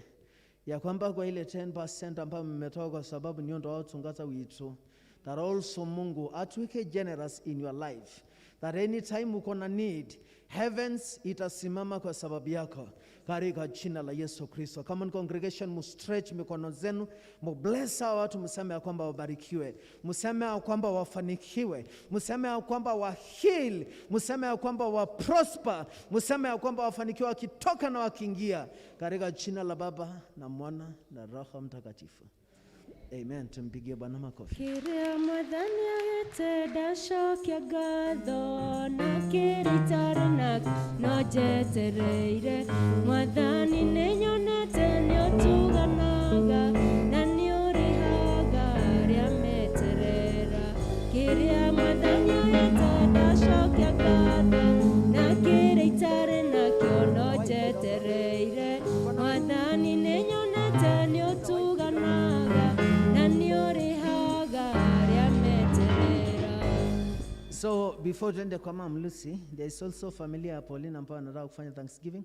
ya kwamba kwa ile 10% ambayo mmetoa kwa sababu ndio watungata witu, that also Mungu atuweke generous in your life, that anytime uko na need, heavens itasimama kwa sababu yako katika jina la Yesu Kristo. Come on congregation, mu stretch mikono zenu, mu bless hawa watu, mseme ya kwamba wabarikiwe, mseme ya kwamba wafanikiwe, mseme ya kwamba wa heal, mseme ya kwamba wa prosper, mseme ya kwamba wafanikiwe wakitoka na wakiingia, katika jina la Baba na Mwana na Roho Mtakatifu. Amen. Tumpigie Bwana makofi. Kĩrĩa Mwathani agĩte ndacokia ngatho, na kĩrĩa itarĩ nakĩo no njetereire. Mwathani nĩnyonete nĩũtuganaga na nĩũrĩhaga arĩa meterera. Kĩrĩa Mwathani agĩte ndacokia ngatho, na kĩrĩa itarĩ nakĩo no njetereire. Mwathani nĩnyonete nĩũtuganaga na nĩũrĩhaga arĩa meterera. So Before tuende kwa Mam Lucy, there is also familia ya Pauline ambao wanataka kufanya Thanksgiving.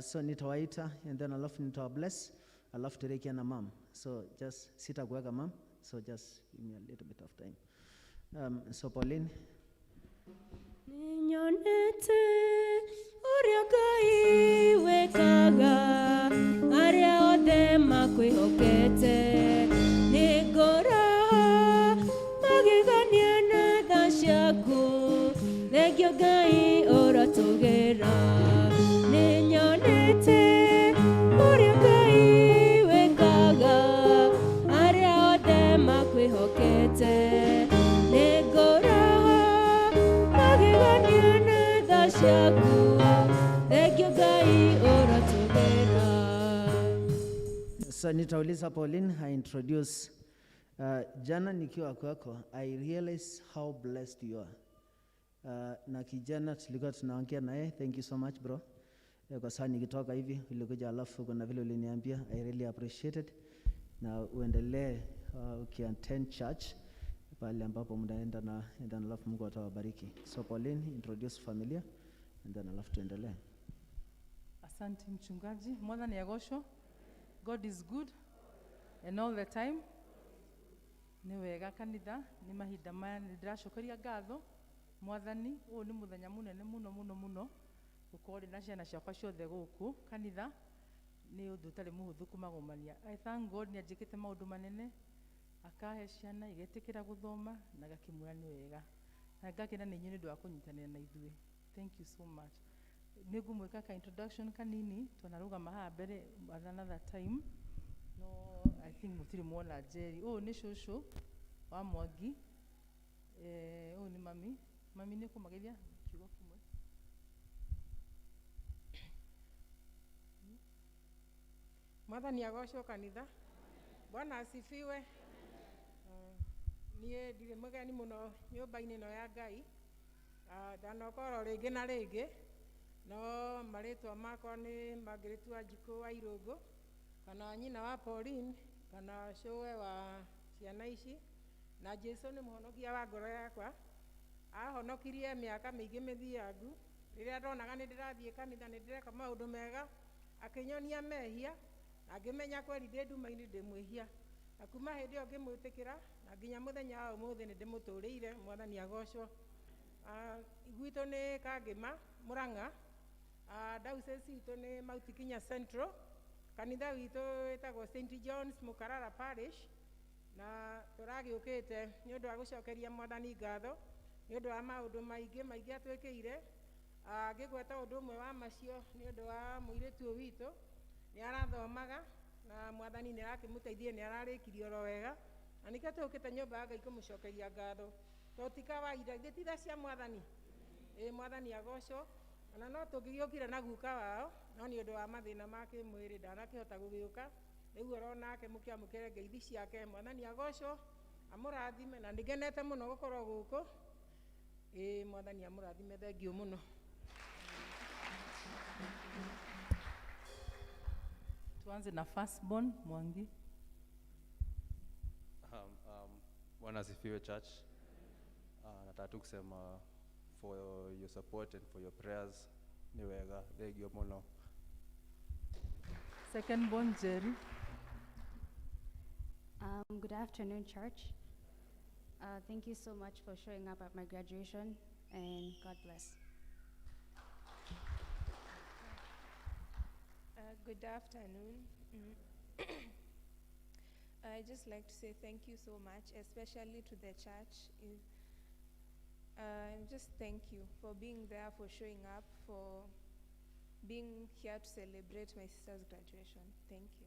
So nitawaita and then alafu nitawa bless, alafu turekia na mam. So just sitakuweka mam, so just give me a little bit of time. So Pauline. Ninyonete ũrĩa Ngai wĩkaga arĩa othe makwĩhokete nĩ ngoro magegania na tha ciaku thengio Ngai ũrotũgĩra. Nĩnyonete ũrĩa Ngai wĩkaga arĩa othe makwĩhokete nĩ ngoro magegania na tha ciaku thengio Ngai ũrotũgĩra. So nitauliza Pauline, I introduce. Jana nikiwa kwako, I realize how blessed you are. Na kijana tulikuwa tunaongea naye, thank you so much bro. Kwa sababu nikitoka hivi ulikuja, alafu kuna vile uliniambia, I really appreciate it. Na uendelee ukiattend church pale ambapo mnaenda na and then alafu Mungu atawabariki. So Pauline, introduce familia and then alafu tuendelee. Asante mchungaji. Mwathani agocwo. God is good and all the time. Nĩ wega kanitha, nĩ mahinda maya nĩ ndĩracokeria ngatho Mwathani, ũyũ nĩ mũthenya mũnene mũno mũno mũno gũkorwo ndĩ na ciana ciakwa ciothe gũkũ kanitha nĩ ũndũ ũtarĩ mũhũthũ kũmagomania. I thank God nĩ anjĩkĩte maũndũ manene, akahe ciana igetĩkĩra gũthoma na gakĩmwĩra nĩ wega, na ngakena nĩ inyuĩ nĩ ũndũ wa kũnyitanĩra na ithuĩ. Thank you so much. Nĩ ngũmwĩka ka introduction kanini twanarũgama haha mbere at another time, no I think mũtirĩ mwona Jerry. Ũyũ nĩ cũcũ wa Mwangi, ũyũ nĩ mami. Mami, nĩ ũkũmageithia kiugo kĩmwe? Mwathani agocwo kanitha. Bwana asifiwe. Niĩ ndirĩ mũgeni mũno nyũmba-inĩ ĩno ya Ngai. Ndanoka oro rĩngĩ na rĩngĩ, no marĩtwa makwa nĩ Margaret Wanjikũ wa Irũngũ, kana nyina wa Pauline, kana cũwe wa ciana ici. Na Jesu nĩ mũhonokia wa ngoro yakwa. Ahonokirie mĩaka mĩingĩ mĩthiangu rĩrĩa ndonaga nĩ ndĩrathiĩ kanitha, nĩ ndĩreka maũndũ mega, akĩnyonia mehia na ngĩmenya kweri ndĩ nduma-inĩ, ndĩ mwĩhia, na kuma hĩndĩ ĩyo ngĩmwĩtĩkĩra na nginya mũthenya wa ũmũthĩ nĩ ndĩmũtũrĩire. Mwathani agocwo. Gwitũ nĩ Kangĩma, Mũrang'a. Diocese itũ nĩ Mount Kenya Central. Kanitha witũ wĩtagwo St John's Mũkarara Parish, na tũragĩũkĩte nĩ ũndũ wa gũcokeria Mwathani ngatho nĩ ũndũ wa maũndũ maingĩ maingĩ atwĩkĩire. Ngĩgweta ũndũ ũmwe wa macio nĩ ũndũ wa mũirĩtu ũyũ witũ, nĩ arathomaga na Mwathani nĩ arakĩmũteithia, nĩ ararĩkirie oro wega, na nĩkĩo tũkĩte nyũmba ya Ngai kũmũcokeria ngatho, tondũ ti kawaida ithe ti tha cia Mwathani. Ĩ Mwathani agocwo. Ona no tũngĩgĩũkire na guka wao, no nĩ ũndũ wa mathĩna ma kĩmwĩrĩ ndanakĩhota gũgĩũka. Rĩu oro nake mũkĩamũkĩre ngeithi ciake. Mwathani agocwo, amũrathime, na nĩngenete mũno gũkorwo gũkũ. Ĩ Mwathani amũrathime, thengiũ mũno. Tuanze na firstborn Mwangi. Bwana asifiwe church. Nataka tu kusema for your support and for your prayers, ni wega, thengio mũno. Second born Jerry. Good afternoon, church. Thank you so much for showing up at my graduation, and God bless. Good afternoon. I just like to say thank you so much, especially to the church. Just thank you for being there, for showing up, for being here to celebrate my sister's graduation. Thank you.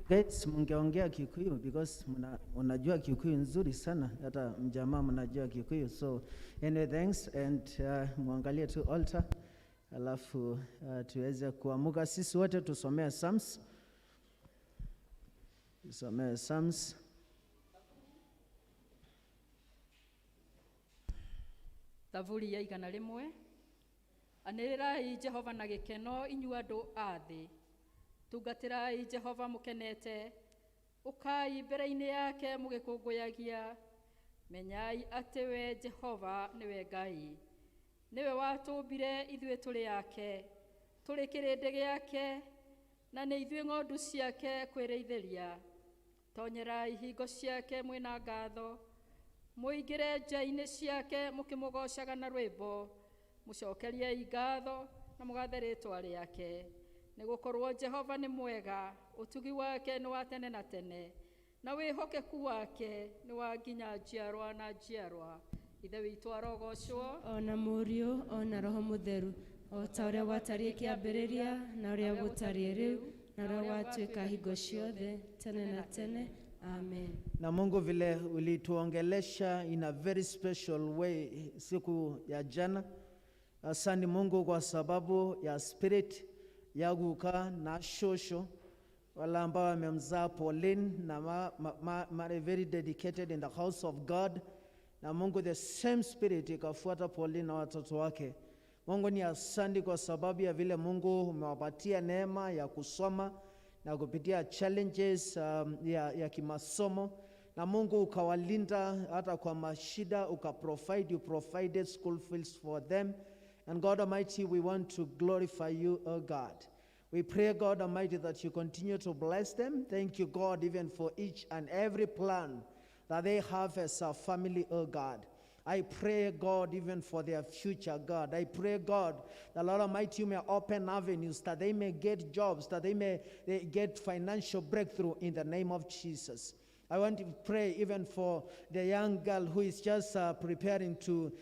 Guys, mungeongea Kikuyu because muna, unajua Kikuyu nzuri sana, hata mjamaa mnajua Kikuyu. So anyway, thanks and muangalie tu altar, alafu tuweze kuamuka sisi wote tusomee Psalms. Tusomee Psalms. Thaburi ya 100. Anĩrĩrai Jehova na gĩkeno, inyuĩ andũ a thĩ. Tungatĩrai Jehova mũkenete, ũkai mbere-inĩ yake mũgĩkũngũyagia. Menyai atĩ we Jehova nĩwe Ngai. Nĩwe watũmbire ithuĩ tũrĩ ake, tũrĩ kĩrĩndĩ gĩake, na nĩ ithuĩ ng'ondu ciake kwĩrĩithĩria. Tonyerai hingo ciake mwĩna ngatho, mũingĩre nja-inĩ ciake mũkĩmũgoocaga na rwĩmbo, mũcokeriei ngatho na mũgathe rĩĩtwa rĩake. Nĩgũkorwo Jehova nĩ mwega, ũtugi wake nĩ wa tene na tene, na wĩhokeku wake nĩ wa nginya njiarwa na njiarwa. Ithe witũ arogocwo Ona Mũriũ ona Roho Mũtheru, o ta ũrĩa gwatariĩ kĩambĩrĩria, na ũrĩa gũtariĩ rĩu, na ũrĩa gwatuĩka hingo ciothe, tene na tene. Amen. Na Mungu vile ulituongelesha in a very special way siku ya jana. Asante Mungu kwa sababu ya spirit ya guka na shosho wala ambao wamemzaa Pauline na ma very dedicated in the house of God. Na Mungu, the same spirit ikafuata Pauline na watoto wake. Mungu ni asante kwa sababu ya vile Mungu umewapatia neema ya kusoma na kupitia challenges ya kimasomo, na Mungu ukawalinda hata kwa mashida, ukaprovide, you provided school fees for them. And God Almighty, we want to glorify you, O God. We pray, God Almighty, that you continue to bless them. Thank you, God, even for each and every plan that they have as a family, O God. I pray, God, even for their future, God. I pray, God, the Lord Almighty, you may open avenues, that they may get jobs, that they may get financial breakthrough in the name of Jesus. I want to pray even for the young girl who is just preparing to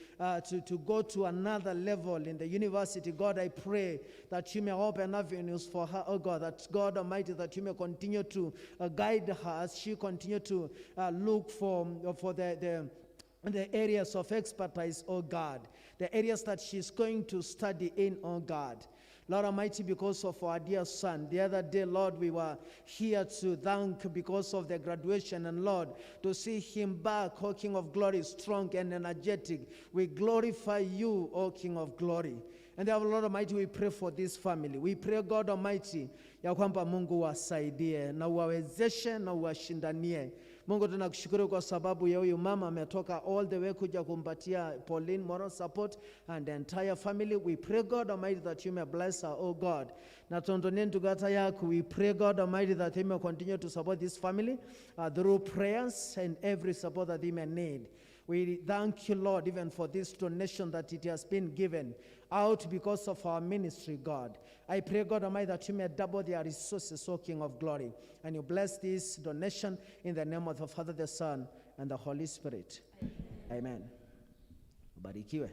go to another level in the university. God, I pray that you may open avenues for her, oh God, that God Almighty, that you may continue to guide her as she continue to look for the areas of expertise, oh God, the areas that she's going to study in, oh God. Lord Almighty, because of our dear son, the other day, Lord, we were here to thank because of the graduation, and Lord, to see him back, O King of Glory, strong and energetic. We glorify you, O King of Glory. And therefore, Lord Almighty, we pray for this family. We pray, God Almighty, ya kwamba Mungu wasaidie na uwawezeshe na uwashindanie. Mungu tunakushukuru kwa sababu ya huyu mama ametoka all the way kuja kumpatia Pauline moral support and the entire family. We pray, God Almighty, that you may bless her, oh God. Na tuondonie ndugata yako. We pray, God Almighty, that you may continue to support this family through prayers and every support that they may need. We thank you, Lord, even for this donation that it has been given out because of our ministry, God. I pray, God Almighty, that you may double their resources, O King of Glory. And you bless this donation in the name of the Father, the Son, and the Holy Spirit. Amen. Ubarikiwe.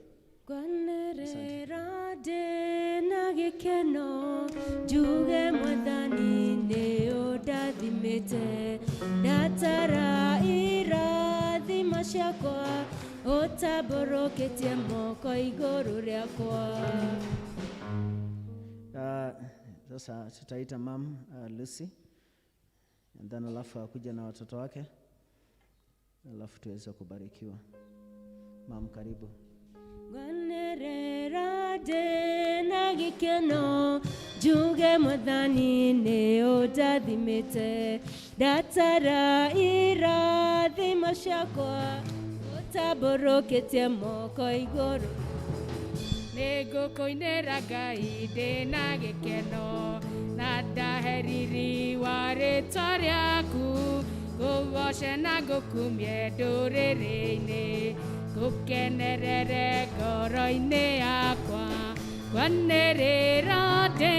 Ngwanĩrĩra ndĩ na gĩkeno, njuge Mwathani nĩ ũndathimĩte, ndatara irathimo ciakwa, ũtambũrũkĩtie moko igũrũ rĩakwa. Sasa tutaita Mam Lucy, and then alafu akuja na watoto wake, alafu tuweze kubarikiwa. Mam, karibu. Ngwanĩrĩra ndĩ na gĩkeno, njuge Mwathani nĩ ũndathimĩte, ndatara irathimo ciakwa, ũtambũrũkĩtie moko igũrũ. Nĩngũkũinĩra Ngai ndĩ na gĩkeno, na ndahe riri wa rĩtwa rĩaku, ngũgoce na ngũkumie ndũrĩrĩ-inĩ, ngũkenerere ngoro-inĩ yakwa. Ngwanĩrĩra ndĩ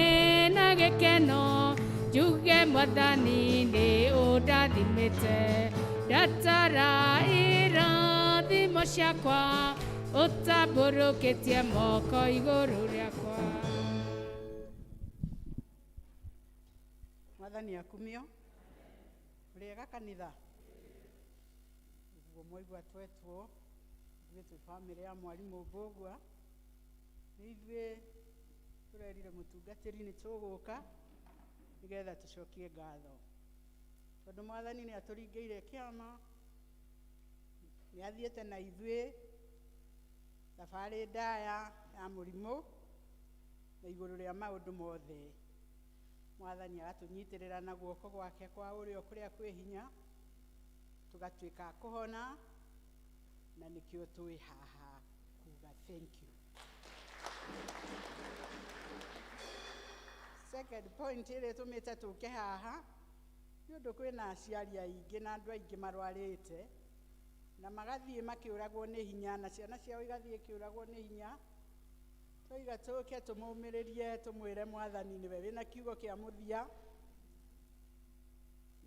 na gĩkeno, njuge Mwathani nĩ ũndathimĩte, ndatara irathimo ciakwa, ũtambũrũkĩtie moko igũrũ rĩakwa. Mwathani akumio. Ũrĩega kanitha. Ũguo mwaigua twetwo, ithuĩ twĩ bamĩrĩ ya mwarimũ Mbũgua. Nĩ ithuĩ tũrerire mũtungatĩri nĩ tũgũka nĩgetha tũcokie ngatho. Tondũ Mwathani nĩ atũringĩire kĩama, nĩ athiĩte na ithuĩ thabarĩ ndaya ya mũrimũ na igũrũ rĩa maũndũ mothe. Mwathani agatũnyitĩrĩra na guoko gwake kwa ũrĩo kũrĩa kwĩ hinya, tũgatuĩka a kũhona, Na nĩkĩo twĩ haha kuga thank you. Second point ĩrĩa ĩtũmĩte tũke haha nĩ ũndũ kwĩna aciari aingĩ na andũ aingĩ marwarĩte na magathiĩ makĩũragwo nĩ hinya na ciana ciao igathiĩ ikĩũragwo nĩ hinya. Twoiga tũke tũmũmĩrĩrie, tũmwĩre Mwathani nĩwe wĩna kiugo kĩa mũthia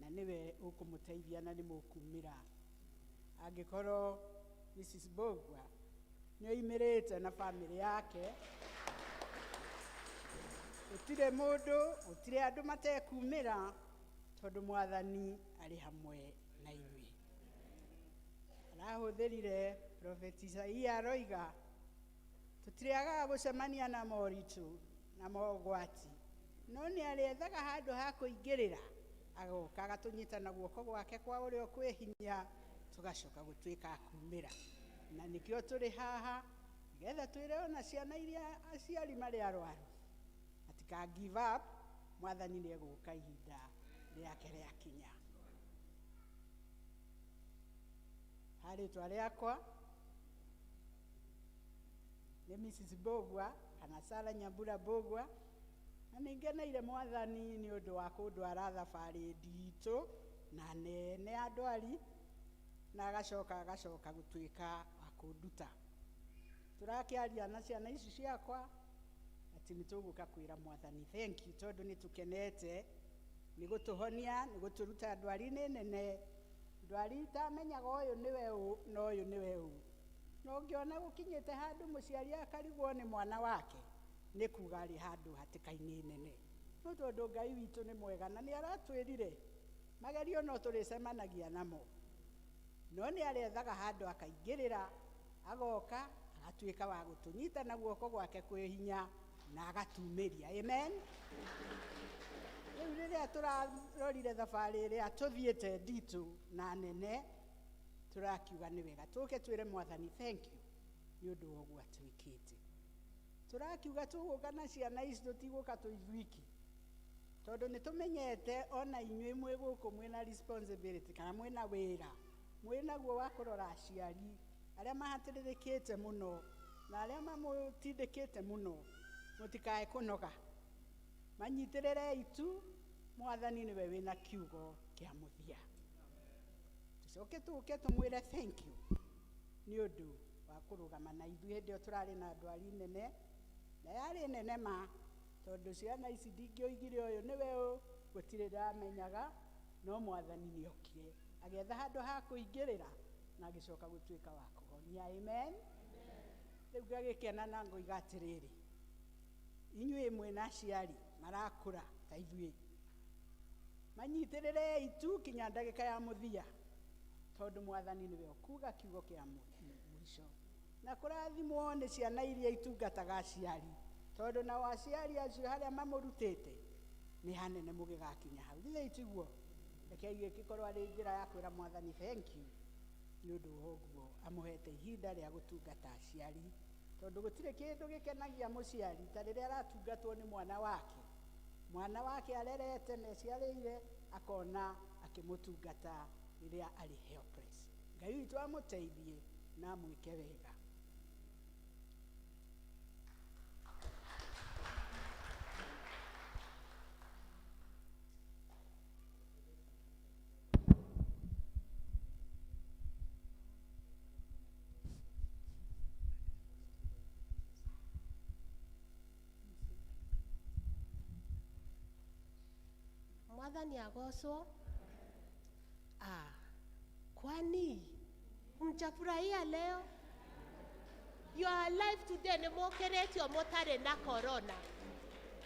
na nĩwe ũkũmũteithia na nĩ mũkumĩra. Angĩkorwo Mrs. Mbugua nĩ oimĩrĩte na bamĩrĩ yake, gũtirĩ mũndũ, gũtirĩ andũ matekumĩra tondũ Mwathani arĩ hamwe na inyuĩ. Arahũthĩrire Prophet Isaia aroiga tũtirĩagaga gũcemania na moritũ na mogwati, no nĩ arĩethaga handũ ha kũingĩrĩra, agoka agatũnyita na guoko gwake kwa ũrĩo kwĩ hinya, tũgacoka gũtuĩka a kumĩra. Na nĩkĩo tũrĩ haha nĩgetha twĩre ona ciana iria aciari marĩ arwaru matika give up, Mwathani nĩ egũka ihinda rĩake rĩakinya. Ha rĩtwa rĩakwa nĩ Mrs. Mbugua kana Sarah Nyambura Mbugua, na nĩ ngeneire Mwathani nĩ ũndũ wa kũndwara thabarĩ nditũ na nene ya ndwari, na agacoka gũtuĩka wa kũnduta. Tũrakĩaria na ciana ici ciakwa atĩ nĩ tũgũka kwĩra Mwathani thank you tondũ nĩ tũkenete nĩ gũtũhonia, nĩ gũtũruta ndwari-inĩ nene, ndwari itamenyaga ũyũ nĩwe ũ na ũyũ nĩwe ũ. No ũngĩona gũkinyĩte handũ mũciari akarigwo nĩ mwana wake, nĩ kuga arĩ handũ hatĩka-inĩ nene. No tondũ Ngai witũ nĩ mwega na nĩ aratwĩrire magerio no tũrĩcemanagia namo, no nĩ arĩethaga handũ akaingĩrĩra, agoka agatuĩka wa gũtũnyita na guoko gwake kwĩ hinya na agatumĩria. Amen. Rĩu rĩrĩa tũrarorire thabarĩ ĩrĩa tũthiĩte nditũ na nene, tũrakiuga nĩ wega tũke twĩre Mwathani thank you nĩ ũndũ wa ũguo atwĩkĩte. Tũrakiuga tũgũka na ciana ici, tũtigũka twĩ ithuiki, tondũ nĩ tũmenyete ona inyuĩ mwĩ gũkũ mwĩna responsibility kana mwĩna wĩra mwĩnaguo wa kũrora aciari arĩa mahatĩrĩrĩkĩte mũno na arĩa mamũtindĩkĩte mũno, mũtikae kũnoga, manyitĩrĩrei tu, Mwathani nĩwe wĩna kiugo kĩa mũthia. Tũcoke tũke tũmwĩre thank you nĩ ũndũ wa kũrũgama na ithuĩ hĩndĩ ĩyo tũrarĩ na ndwari nene, na yarĩ nene ma, tondũ ciana ici ndingĩoigire ũyũ nĩwe ũ, gũtirĩ ndamenyaga, no Mwathani nĩ okire agĩetha handũ ha kũingĩrĩra na agĩcoka gũtuĩka wa kũhonia. Amen. Rĩu ngagĩkena na ngoiga atĩrĩrĩ, inyuĩ mwĩna aciari marakũra ta ithuĩ, manyitĩrĩrei tu kinya ndagĩka ya mũthia, tondũ Mwathani nĩwe ũkuga kiugo kĩa mũico. Na kũrathimwo nĩ ciana iria itungataga aciari, tondũ nao aciari acio harĩa mamũrutĩte nĩ hanene mũgĩgakinya hau. Githĩ tiguo? Rekei ĩgĩkorwo arĩ njĩra ya kwĩra Mwathani thank you nĩ ũndũ wa ũguo amũhete ihinda rĩa gũtungata aciari, tondũ gũtirĩ kĩndũ gĩkenagia mũciari ta rĩrĩa aratungatwo nĩ mwana wake. Mwana wake arerete na eciarĩire akona akĩmũtungata rĩrĩa arĩ helpless. Ngai witũ amũteithie na amwĩke wega. Mwathani agocwo. Ah, kwani mjafurahia leo? You are alive today nĩ mũkĩrĩtio mũtarĩ na corona.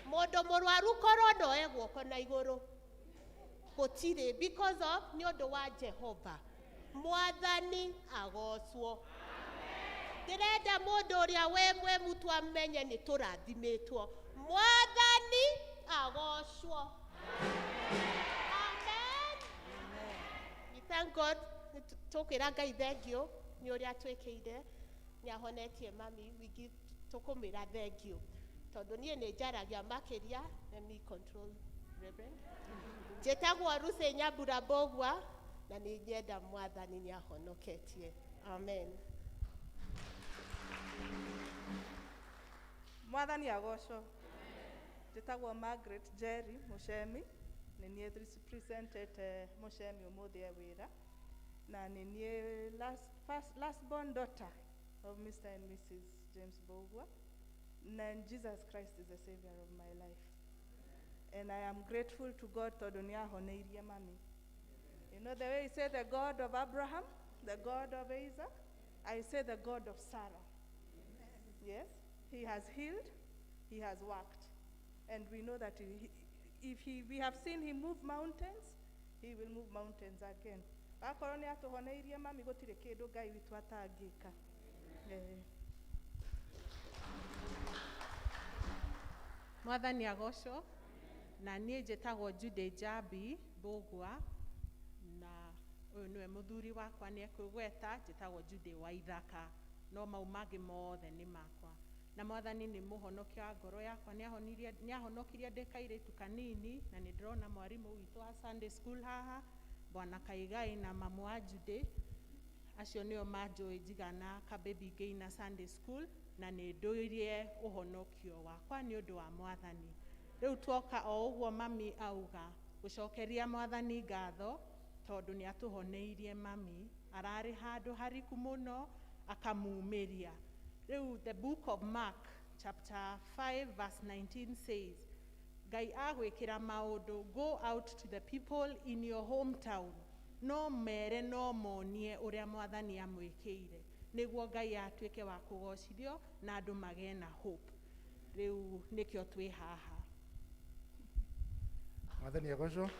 Mũndũ mũrwaru corona oe guoko na igũrũ. Gũtirĩ, because of nĩ ũndũ wa Jehova. Mwathani agocwo. Ndĩrenda mũndũ ũrĩa wĩ mwĩ mutu amenye nĩ tũrathimĩtwo. Mwathani agocwo. Amen. We thank God. Tũkwĩra Ngai thank you nĩ ũrĩa atwĩkĩire, nĩ ahonetie mami. We give tũkũmwĩra thank you tondũ niĩ nĩ njaragia makĩria. Let me control Reverend. Njĩtagwo Lucy Nyambura Mbugua na nĩ nyenda Mwathani nĩ ahonoketie. Amen. Mwathani agocwo. Njĩtagwo Margaret Jerry Mũcemi, nĩ niĩ representete Mũcemi ũmũthĩ e wĩra, na nĩ niĩ last born daughter of Mr. and Mrs. James Mbugua, and Jesus Christ is the savior of my life. And I am grateful to God tondũ nĩ ahoneirie mami. You know the way he said the God of Abraham, the God of Isaac, I say the God of Sarah. Yes, he has healed, he has worked. And we know that if we have seen him move mountains, he will move mountains again. Akorwo nĩ atũhoneirie mami, gũtirĩ kĩndũ Ngai witũ atangĩka. Mwathani agocwo. Na niĩ njĩtagwo Jude Njambi Mbũgua, na ũyũ nĩwe mũthuri wakwa, nĩ ekwĩgweta. Njĩtagwo Jude wa Ithaka, no mau mangĩ mothe nĩ makwa. Na Mwathani nĩ mũhonokia wa ngoro yakwa, nĩ ahonokirie ndĩ kairĩtu kanini, na nĩ ndĩrona mwarimũ witũ wa Sunday school haha, Bwana Kaigai na mamu wa Jude, acio nĩo manjũĩ njigana kababy ngĩina Sunday school, na nĩ ndũirie ũhonokio wakwa nĩ ũndũ wa Mwathani. Rĩu tuoka o ũguo mami auga, gũcokeria Mwathani ngatho tondũ nĩ atũhoneirie mami, ararĩ handũ hariku mũno akamumĩria. Rĩu the book of Mark chapter 5 verse 19 says, Ngai agwĩkĩra maũndũ, go out to the people in your hometown, no mere no monie ũrĩa Mwathani amwĩkĩire, nĩguo Ngai atuĩke wa kũgocithio na andũ magĩe na hope. Rĩu nĩkĩo twĩ haha. Mwathani agocwo.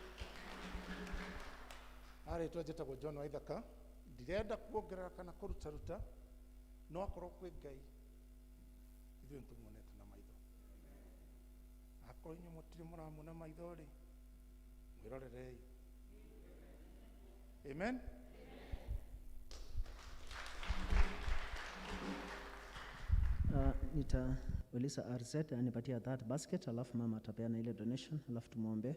Arĩtwa njĩtagwo John Waithaka. Ndirenda kuongerera kana kũrutaruta, no akorwo kwĩ Ngai, ithuĩ nĩtũmuonete na maitho. Akorwo inyuĩ mũtirĩ mũramuona maitho rĩ, mwĩrorerei. Amen. Nitauliza RZ anipatia that basket, alafu mama atapeana ile donation, alafu tumwombe.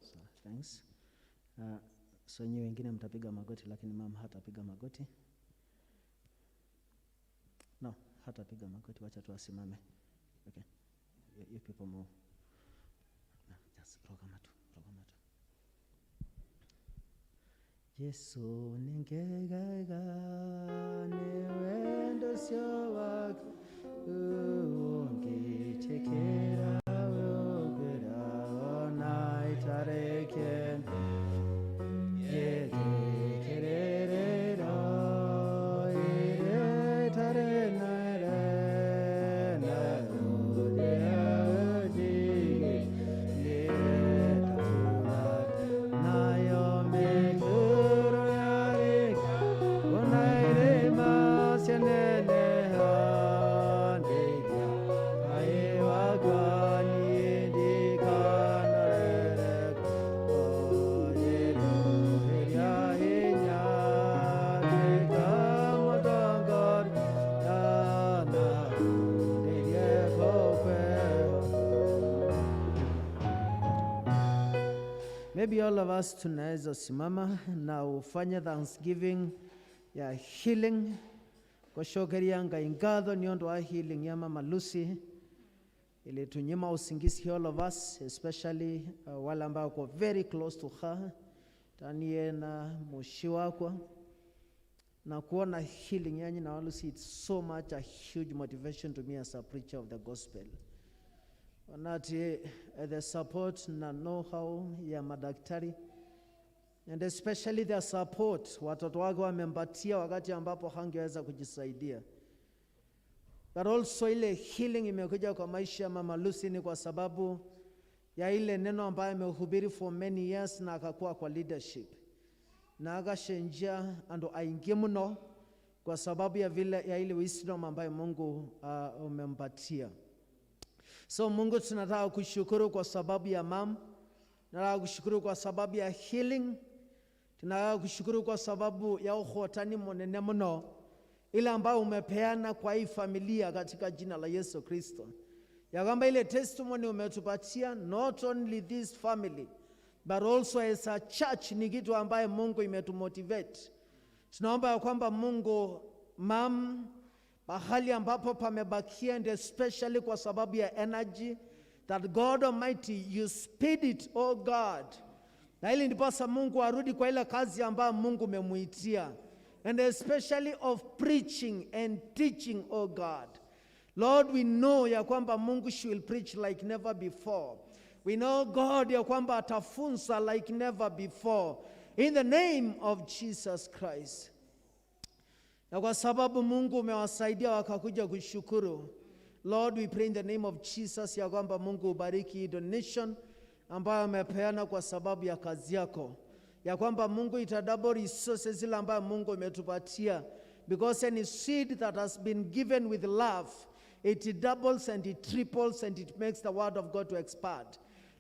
So, thanks. So nyi wengine mtapiga magoti, lakini mama hatapiga magoti. No, hatapiga magoti, wacha tu asimame. Okay. You people move. No, just rogama tu, rogama tu. Yesu ningegega ni wendo sio wako ungitekera wogera ona itareke yegekererera iretare nare na nayo mekuro yareka onairema senene handeya aiwagani ndikanarere oyeroheria hinya tikamotongori yana ndiriekokwe. Maybe all of us tunaweza simama na ufanye thanksgiving ya healing, gũcokeria Ngai ngatho nĩ ũndũ wa healing ya Mama Lucy. Ilitunyima usingizi all of us, especially wale ambao wako very close to her, tanie na mushi wakwa, na kuona healing yanyi na Lucy, it's so much a huge motivation to me as a preacher of the gospel. Onati the support na know-how ya madaktari and especially the support watoto wake wamempatia wakati ambapo hangeweza kujisaidia. But also ile healing imekuja kwa maisha ya Mama Lucy ni kwa sababu ya ile neno ambayo amehubiri for many years na akakuwa kwa leadership na akashenjia andu aingi muno kwa sababu ya vile ya ile wisdom ambayo Mungu umempatia. So Mungu, tunataka kushukuru kwa sababu ya mam, tunataka kushukuru kwa sababu ya healing, tunataka kushukuru kwa sababu ya ukhotani munene muno ile ambayo umepeana kwa hii familia katika jina la Yesu Kristo, ya kwamba ile testimony umetupatia, not only this family But also as a church ni kitu ambaye Mungu imetumotivate. Tunaomba ya kwamba Mungu mam pahali ambapo pamebakia, and especially kwa sababu ya energy, that God Almighty, you speed it, oh God, na ili ndiposa Mungu arudi kwa ile kazi ambayo Mungu umemuitia, and especially of preaching and teaching, oh God. Lord, we know ya kwamba Mungu, she will preach like never before. We know, God, ya kwamba atafunza like never before, in the name of Jesus Christ. Na kwa sababu Mungu umewasaidia wakakuja kushukuru, Lord, we pray in the name of Jesus ya kwamba Mungu ubariki hii donation ambayo amepeana kwa sababu ya kazi yako, ya kwamba Mungu ita double resources zile ambayo Mungu umetupatia, because any seed that has been given with love, it doubles and it triples and it makes the word of God to expand.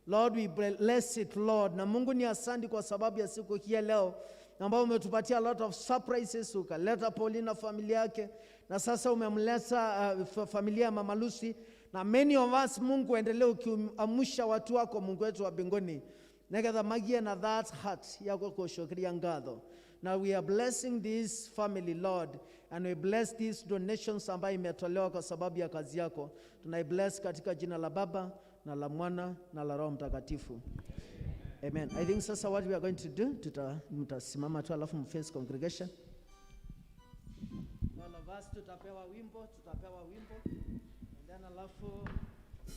Lord, we bless it, Lord. Na Mungu ni asante kwa sababu ya siku hii ya leo ambao umetupatia a lot of surprises, ukaleta Paulina familia yake, na sasa umemleta familia ya Mama Lucy na many of us. Mungu, endelee ukiamsha watu wako, Mungu wetu wa mbinguni, negetha magie na that heart yako kushukiria ngatho. Now we are blessing this family, Lord, and we bless these donations ambayo imetolewa kwa sababu ya kazi yako. Tunai bless katika jina la Baba na la Mwana na la Roho Mtakatifu. Amen. I think sasa what we are going to do, mtasimama tu alafu mface congregation. All of us tutapewa wimbo. And then alafu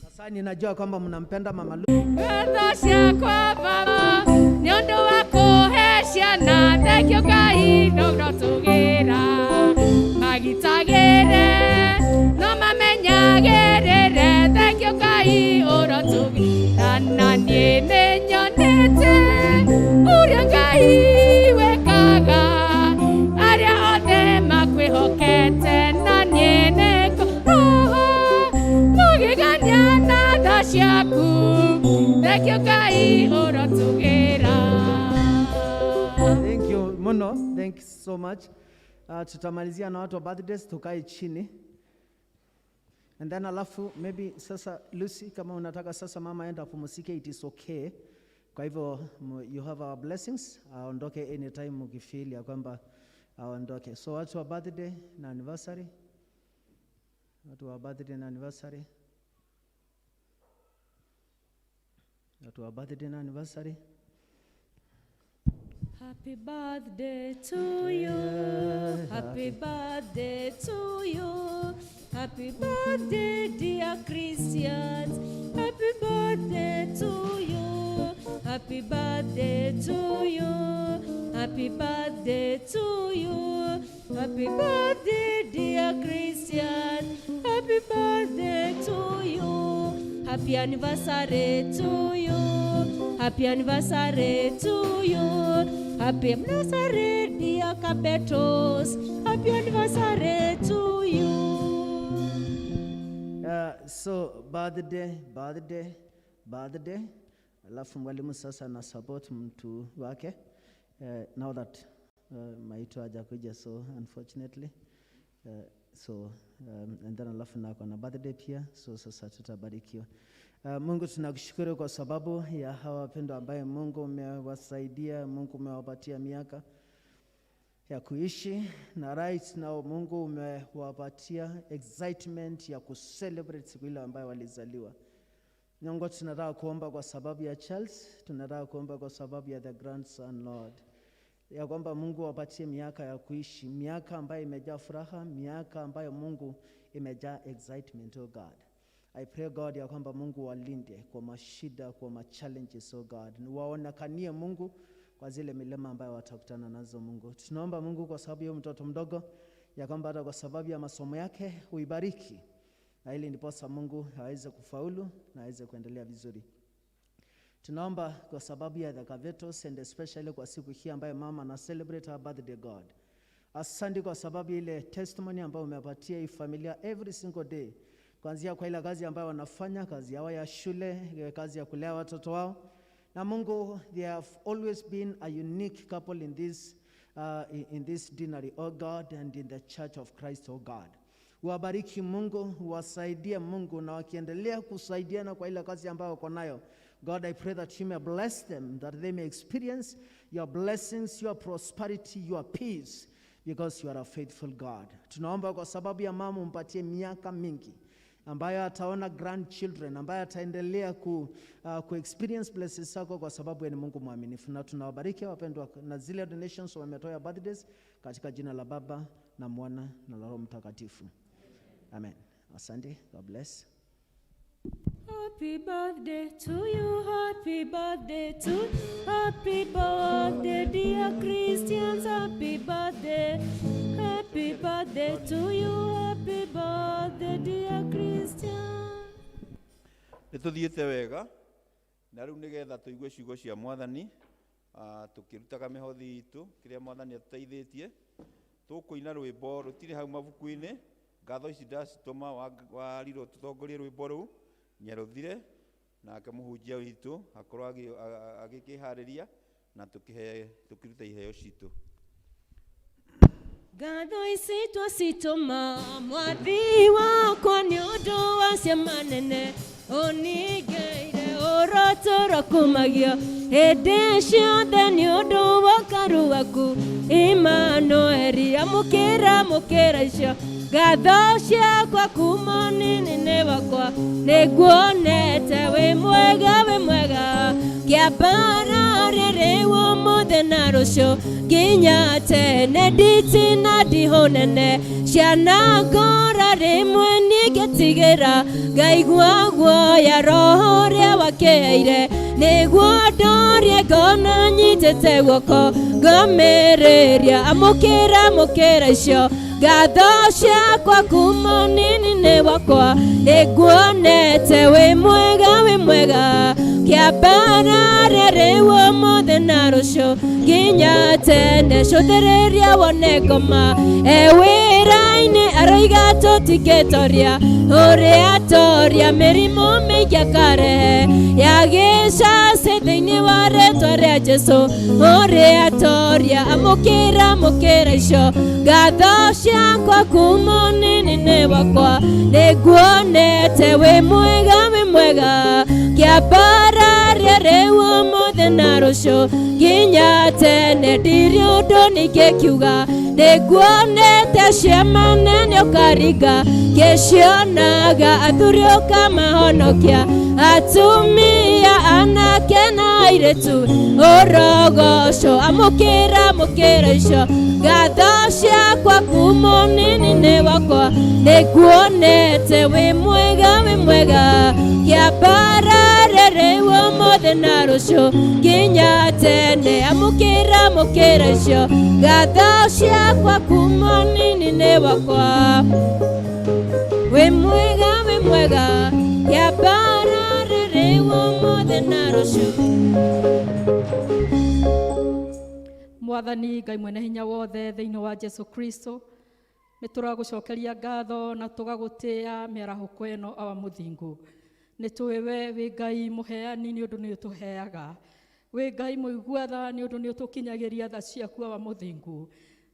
sasa ninajua kwamba mnampenda Mama Lu. Ngatho ciakwa Baba nĩ ũndũ wa kũhe ciana, thengio Ngai no tũgĩra magitagĩre no mamenyagĩrĩre, thengio Ngai ũrotũgĩra, na niĩ nĩ nyonete ũrĩa Ngai wekaga arĩa othe makwĩhokete, na niĩ nĩngũroho mũgegania na tha ciaku, thengio Ngai ũrotũgĩra. Thank you muno. Thank you so much. Tutamalizia na watu wa birthdays, tukae chini. And then alafu maybe sasa Lucy, kama unataka sasa mama aenda apumzike, it is okay. Kwa hivyo you have our blessings. Aondoke anytime mukifeel ya kwamba aondoke. So watu wa birthday na anniversary. Watu wa birthday na anniversary. Watu wa birthday na anniversary. Happy birthday to you. Happy birthday to you. Happy birthday, dear Christians. Happy birthday to you. Happy birthday to you. Happy birthday to you. Happy birthday, dear Christian. Happy birthday to you. Happy anniversary to you. Happy anniversary to you. Happy anniversary, dear Kabetos. Happy anniversary to you. So birthday, birthday, birthday. Alafu mwalimu sasa ana support mtu wake. Now that Maito hajakuja, so unfortunately. So and then alafu na na birthday pia, so sasa tutabarikiwa. Mungu, tunakushukuru kwa sababu ya hawa wapendwa ambaye Mungu umewasaidia, Mungu umewapatia miaka ya kuishi, na right now Mungu umewapatia excitement ya kucelebrate siku ile ambayo walizaliwa. Mungu, tunataka kuomba kwa sababu ya Charles, tunataka kuomba kwa sababu ya the grandson, Lord, ya kwamba Mungu wapatie miaka ya kuishi, miaka ambayo imejaa furaha, miaka ambayo Mungu imejaa excitement, oh God. I pray, God, ya kwamba Mungu walinde kwa mashida, kwa ma challenges, oh God. Waonekanie Mungu kwa zile milima ambayo watakutana nazo, Mungu. Tunaomba Mungu kwa sababu ya mtoto mdogo, ya kwamba hata kwa sababu ya masomo yake uibariki, na ili ndiposa Mungu aweze kufaulu na aweze kuendelea vizuri. Tunaomba kwa sababu ya the Kavetos and especially kwa siku hii ambayo mama na celebrate her birthday, God. Asante kwa sababu ile testimony ambayo umepatia hii familia every single day, kuanzia kwa ile kazi ambayo wanafanya, kazi yao ya shule, kazi ya kulea watoto wao. Na Mungu, they have always been a unique couple in this deanery, oh God, and in the Church of Christ, oh God. Wabariki Mungu, wasaidie Mungu, na wakiendelea kusaidiana kwa ile kazi ambayo wako nayo. God, I pray that you may bless them, that they may experience your blessings, your prosperity, your peace, because you are a faithful God. Tunaomba kwa sababu ya mama umpatie miaka mingi ambayo ataona grandchildren, ambayo ataendelea ku experience blessings zako kwa sababu yeye ni Mungu mwaminifu. Na tunawabariki wapendwa na zile donations wametoa ya birthdays katika jina la Baba na Mwana na la Roho Mtakatifu. Amen. Asante. God bless. Happy birthday to you, happy birthday to happy birthday, dear Christians, happy birthday to you, happy birthday, dear Christians. Nĩ tũthiĩte wega na rĩu nĩgetha tũigue ciugo cia mwathani, tũkĩrutaga mĩhothi itũ kĩrĩa mwathani atũteithĩtie. Tũkũina rwĩmbo rũtirĩ hau mabuku-inĩ. Ngatho ici ndacitũma warirwo tũtongorie rwĩmbo rũu nyarũthire, nake mũhunjia witũ akorwo agĩkĩharĩria na tũkĩruta iheo citũ. Ngatho ici twacitũma mwathi wakwa nĩ ũndũ wa ciama nene ũningĩire ũrotũro kumagio hĩndĩ ciothe nĩ ũndũ wa ũkaru waku Imanueli. Amũkĩra mũkĩra icio ngatho ciakwa kuma nini wakwa nĩnguonete wĩ mwega wĩ mwega kĩambara rĩu ũmũthĩ na rũciũ nginya tene nditina ndihũnene ciana ngora rĩmwe ningĩtigĩra ngaigua guoya roho ũrĩa wakĩheire nĩguo ndorie ngona nyitĩte guoko ngomĩrĩria. Amũkĩra mũkĩra icio ngatho ciakwa kuma nini wakwa nĩnguonete wĩ mwega wĩ mwega kĩambara rĩu ũmũthĩ na rũciũ nginya tene cũthĩrĩria wone ngoma e wĩra-inĩ aroiga tũtingĩtoria ũrĩa toria mĩrimũ mĩingĩ akarehe ya gĩcacĩ thĩinĩ wa rĩtwa rĩa Jesũ ũrĩa toria. Amũkĩra mũkĩra icio ngatho ciakwa kuma nini wakwa nĩnguonete wĩ mwega wĩ mwega kĩambara rĩu ũmũthĩ na rũciũ nginya tene ndirĩ ũndũ ningĩkiuga nĩnguonete ciama nene ũkaringa ngĩcionaga athuri ũkamahonokia atumia anake na airĩtu ũrogocwo. Amũkĩra mũkĩra icio ngatho ciakwa kuma nini wakwa nĩnguonete wĩ mwega wĩ mwega kĩambara rĩu ũmũthĩ na rũciũ nginya tene. Amũkĩra mũkĩra icio ngatho ciakwa kuma nini wakwa wĩ mwega wĩ mwega kĩambara rĩu ũmũthĩ na rũciũ. Mwathani Ngai mwene hinya wothe thĩinĩ wa Jesu Kristo nĩ tũragũcokeria ngatho na tũgagũtĩa mĩarahũko ĩno awa mũthingu. Nĩ tũĩ we wĩ Ngai mũheani nĩ ũndũ nĩ ũtũheaga, wĩ Ngai mũigua tha nĩ ũndũ nĩ ũtũkinyagĩria tha ciaku awa mũthingu,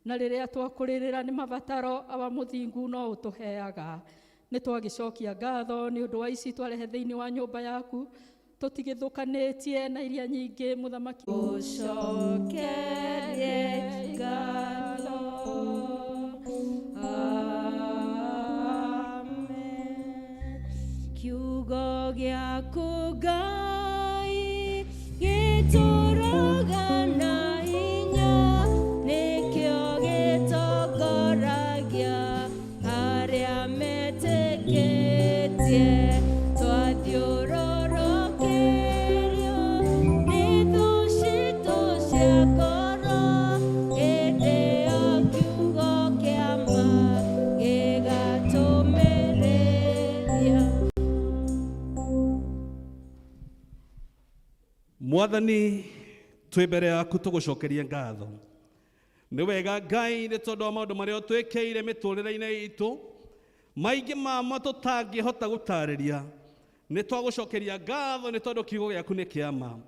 na rĩrĩa twakũrĩrĩra nĩ mabataro awa mũthingu no ũtũheaga. Nĩ twagĩcokia ngatho nĩ ũndũ wa ici twarehe thĩinĩ wa nyũmba yaku tũtigĩthũkanĩtie na iria nyingĩ mũthamaki. Ũcokerie ngatho. Amen. Kiugo gĩaku Ngai gĩtũũraga na hinya nĩkĩo gĩtongoragia arĩa metĩkĩtie twathiũrũrũkĩrio nĩ thũ citũ cia ngoro hĩndĩ ĩyo kiugo kĩa ma gĩgatũmĩrĩria. Mwathani twĩ mbere yaku tũgũcokerie ngatho. Nĩ wega Ngai nĩ tondũ wa maũndũ marĩa ũtwĩkĩire mĩtũrĩre-inĩ itũ maingĩ mamo tũtangĩhota gũtarĩria. Nĩ twagũcokeria ngatho nĩ tondũ kiugo gĩaku nĩ kĩa ma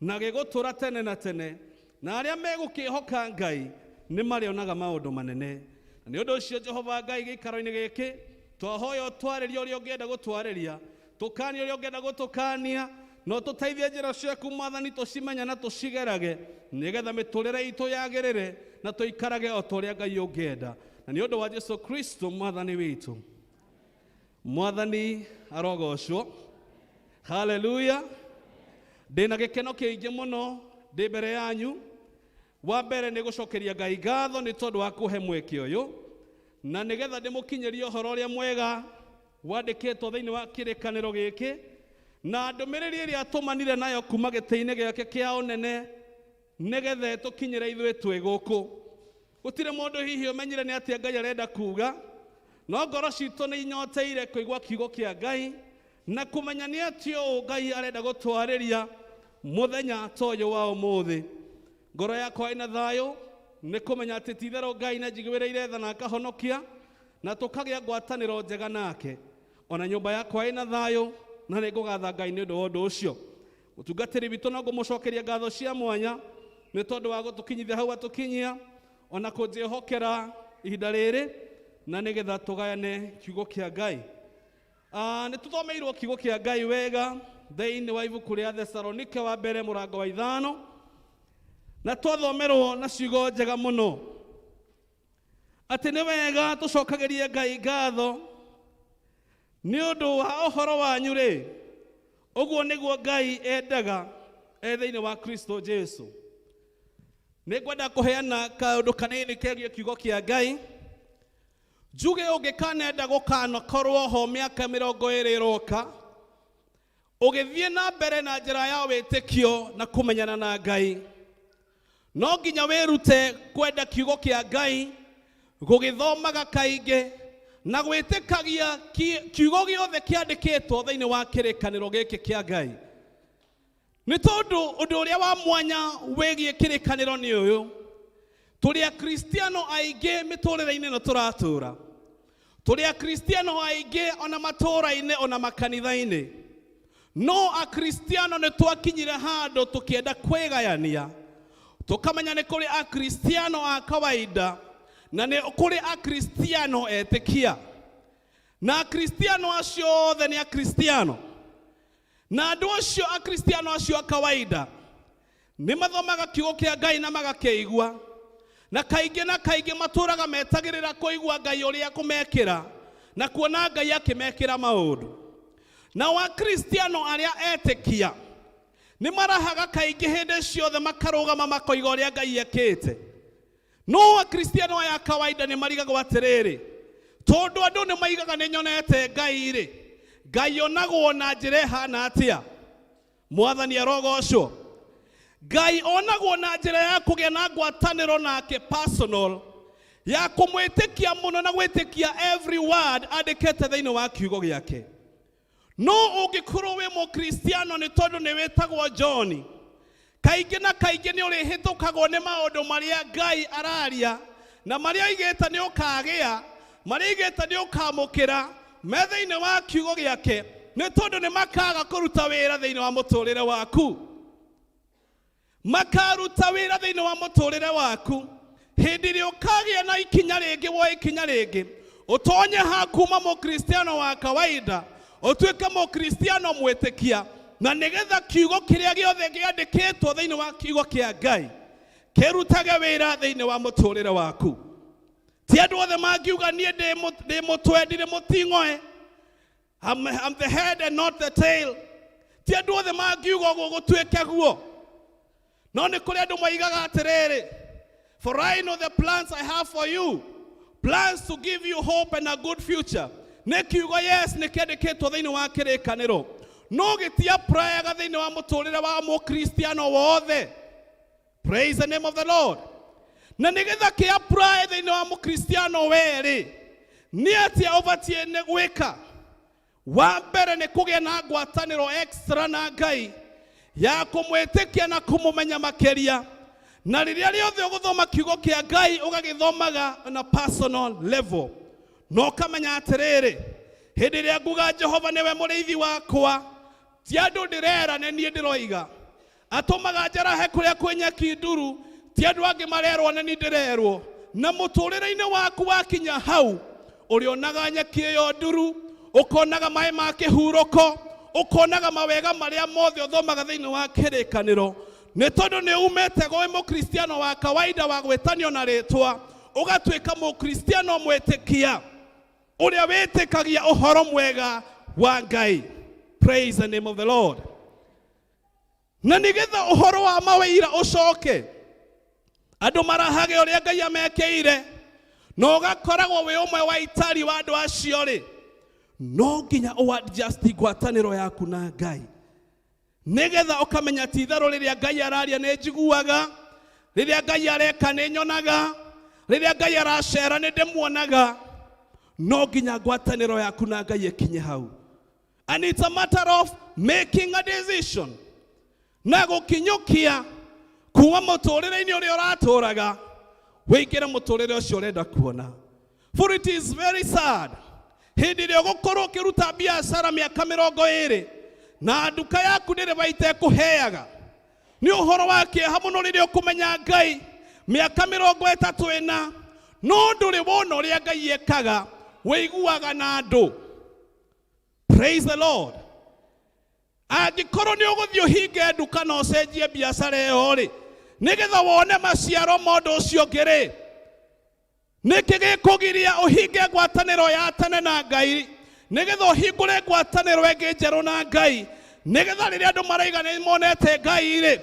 na gĩgũtũra tene na tene, na arĩa megũkĩhoka Ngai nĩ marĩonaga maũndũ manene. Na nĩ ũndũ ũcio Jehova Ngai gĩikaro-inĩ gĩkĩ twahoya ũtwarĩrie ũrĩa ũngĩenda gũtwarĩria, tũkanie ũrĩa ũngĩenda gũtũkania, No tũteithie njĩra ciaku Mwathani tũcimenye na tũcigerage nĩgetha mĩtũrĩre itũ yagĩrĩre na tũikarage o ta ũrĩa Ngai ũngĩenda. Na nĩ ũndũ wa Jesu Kristo Mwathani witũ. Mwathani arogocwo. Haleluya. Ndĩna gĩkeno kĩingĩ mũno ndĩ mbere yanyu. Wa mbere nĩ gũcokeria Ngai ngatho nĩ tondũ wa kũhe mweke ũyũ na nĩgetha ndĩmũkinyĩrie ũhoro ũrĩa mwega wandĩkĩtwo thĩinĩ wa kĩrĩkanĩro gĩkĩ na ndũmĩrĩri ĩrĩa atũmanire nayo kuma gĩtĩ-inĩ gĩake kĩa ũnene nĩgetha ĩtũkinyĩre ithuĩ twĩ gũkũ. Gũtirĩ mũndũ hihi ũmenyire nĩ atĩa Ngai arenda kuga, no ngoro citũ nĩ inyoteire kũigua kiugo kĩa Ngai na kũmenya nĩ atĩa ũũ Ngai arenda gũtwarĩria mũthenya ta ũyũ wa ũmũthĩ. Ngoro yakwa ĩna thayũ nĩ kũmenya atĩ ti itherũ Ngai nĩ anjiguĩrĩire tha na akahonokia na tũkagĩa ngwatanĩro njega nake. Ona nyũmba yakwa ĩna thayũ na nĩ ngũgatha Ngai nĩ ũndũ wa ũndũ ũcio. Mũtungatĩri witũ no ngũmũcokeria ngatho cia mwanya nĩ tondũ wa gũtũkinyithia hau atũkinyia ona kũnjĩhokera ihinda rĩrĩ na nĩgetha tũgayane kiugo kĩa Ngai. Nĩ tũthomeirwo kiugo kĩa Ngai wega thĩinĩ wa ibuku rĩa Thesalonike wa mbere mũrango wa 5 na twathomerwo na ciugo njega mũno atĩ nĩ wega tũcokagĩrie Ngai ngatho nĩ ũndũ wa ũhoro wanyu rĩ, ũguo nĩguo Ngai endaga e thĩinĩ wa Kristo Jesu. Nĩ ngwenda kũheana kaũndũ kanini kegiĩ kiugo kĩa Ngai. Njuge ũngĩkanenda gũkanakorwo ho mĩaka 20 ĩroka ũgĩthiĩ na mbere na njĩra ya wĩtĩkio na kũmenyana na Ngai, no nginya wĩrute kwenda kiugo kĩa Ngai, gũgĩthomaga kaingĩ na gwĩtĩkagia kiugo gĩothe kĩandĩkĩtwo thĩinĩ wa kĩrĩkanĩro gĩkĩ kĩa Ngai. Nĩ tondũ ũndũ ũrĩa wa mwanya wĩgiĩ kĩrĩkanĩro nĩ ũyũ, tũrĩ akristiano aingĩ mĩtũrĩre-inĩ ĩno tũratũra, tũrĩ akristiano aingĩ ona matũũra-inĩ ona makanitha-inĩ, no akristiano nĩ twakinyire handũ tũkĩenda kwĩgayania, tũkamenya nĩ kũrĩ akristiano a kawaida na nĩ kũrĩ akristiano etĩkia, na akristiano acio othe nĩ akristiano, na andũ acio akristiano acio a kawaida nĩ mathomaga kiugo kĩa Ngai na magakĩigua, na kaingĩ na kaingĩ matũraga metagĩrĩra kũigua Ngai ũrĩa kũmekĩra na kuona Ngai akĩmekĩra maũndũ. Nao akristiano arĩa etĩkia nĩ marahaga kaingĩ hĩndĩ ciothe makarũgama makoiga ũrĩa Ngai ekĩte. No akristiano aya a kawaida nĩ marigagwo atĩrĩrĩ, tondũ andũ nĩ maigaga nĩ nyonete Ngai rĩ, Ngai onagwo na njĩra ĩhana atĩa? Mwathani arogocwo. Ngai onagwo na njĩra ya kũgĩa na ngwatanĩro nake personal, ya kũmwĩtĩkia mũno na gwĩtĩkia every word andĩkĩte thĩinĩ wa kiugo gĩake. No ũngĩkorwo wĩ mũkristiano nĩ tondũ nĩ wĩtagwo John, kaingĩ na kaingĩ nĩ ũrĩhĩtũkagwo nĩ maũndũ marĩa Ngai araria na marĩa oigĩte nĩ ũkagĩa, marĩa oigĩte nĩ ũkamũkĩra me thĩinĩ wa kiugo gĩake, nĩ tondũ nĩ makaga kũruta wĩra thĩinĩ wa mũtũrĩre waku. Makaruta wĩra thĩinĩ wa mũtũrĩre waku hĩndĩ ĩrĩa ũkagĩa na ikinya rĩngĩ woe ikinya rĩngĩ, ũtonye ha kuma mũkristiano wa kawaida ũtuĩke mũkristiano mwĩtĩkia, na nĩgetha kiugo kĩrĩa gĩothe kĩandĩkĩtwo thĩinĩ wa kiugo kĩa Ngai kĩrutage wĩra thĩinĩ wa mũtũrĩre waku. Ti andũ othe mangiuga niĩ ndĩ mũtwe ndirĩ mũting'oe, I'm the head and not the tail. Ti andũ othe mangiuga ũguo gũtuĩke guo, no nĩ kũrĩ andũ moigaga atĩrĩrĩ, for I know the plans I have for you, plans to give you hope and a good future. Nĩ kiugo yes nĩ kĩandĩkĩtwo thĩinĩ wa kĩrĩkanĩro, no gĩtiaprayaga thĩinĩ wa mũtũrĩre wa mũkristiano wothe. Praise the name of the Lord. Na nĩgetha kĩaprae thĩinĩ wa mũkristiano werĩ, nĩ atĩa ũbatiĩ nĩ gwĩka? Wa mbere nĩ kũgĩa na ngwatanĩro extra na Ngai ya kũmwĩtĩkia na kũmũmenya makĩria, na rĩrĩa rĩothe ũgũthoma kiugo kĩa Ngai ũgagĩthomaga na personal level, na ũkamenya atĩrĩrĩ, hĩndĩ ĩrĩa nguga Jehova nĩwe mũrĩithi wakwa, ti andũ ndĩrera nĩ niĩ ndĩroiga. Atũmaga njarahe kũrĩa kwĩ nyeki nduru, ti andũ angĩ marerwo nĩ niĩ ndĩrerwo. Na mũtũrĩre-inĩ waku wakinya hau, ũrĩonaga nyeki ĩyo nduru, ũkonaga maĩ ma kĩhurũko, Ũkonaga mawega marĩa mothe ũthomaga thĩinĩ wa kĩrĩkanĩro, nĩ tondũ nĩ umĩte gwĩ mũkristiano wa kawaida wa gwĩtanio na rĩtwa, ũgatuĩka mũkristiano mwĩtĩkia ũrĩa wĩtĩkagia ũhoro mwega wa Ngai. Praise the name of the Lord. Na nĩgetha ũhoro wa mawĩira ũcoke, andũ marahage ũrĩa Ngai amekĩire, na ũgakoragwo wĩ ũmwe wa itari wa andũ acio rĩ, no nginya ũadjust ngwatanĩro yaku na Ngai, nĩgetha ũkamenya ti itherũ rĩrĩa Ngai araria nĩ njiguaga, rĩrĩa Ngai areka nĩ nyonaga, rĩrĩa Ngai aracera nĩ ndĩmuonaga. No nginya ngwatanĩro yaku na Ngai ĩkinye hau. And it's a matter of making a decision na gũkinyũkia kuma mũtũrĩre-inĩ ũrĩa ũratũraga wĩingĩre mũtũrĩre ũcio ũrenda kuona. For it is very sad hĩndĩ ĩrĩa ũgũkorwo ũkĩruta biacara mĩaka 20 na nduka yaku ndĩrĩ baita ĩkũheaga. Nĩ ũhoro wa kĩeha mũno rĩrĩa ũkũmenya Ngai mĩaka 34, no ndũrĩ wona ũrĩa Ngai ekaga, wĩiguaga na andũ. Praise the Lord. Angĩkorwo nĩ ũgũthiĩ ũhinge nduka na ũcenjie biacara ĩyo rĩ, nĩgetha wone maciaro ma ũndũ ũcio ũngĩ rĩ, nĩkĩ gĩkũgiria ũhinge ngwatanĩro ya tene na Ngai nĩgetha ũhingũre ngwatanĩro ĩngĩ njerũ na Ngai, nĩgetha rĩrĩa andũ maraiga nĩ monete Ngai rĩ,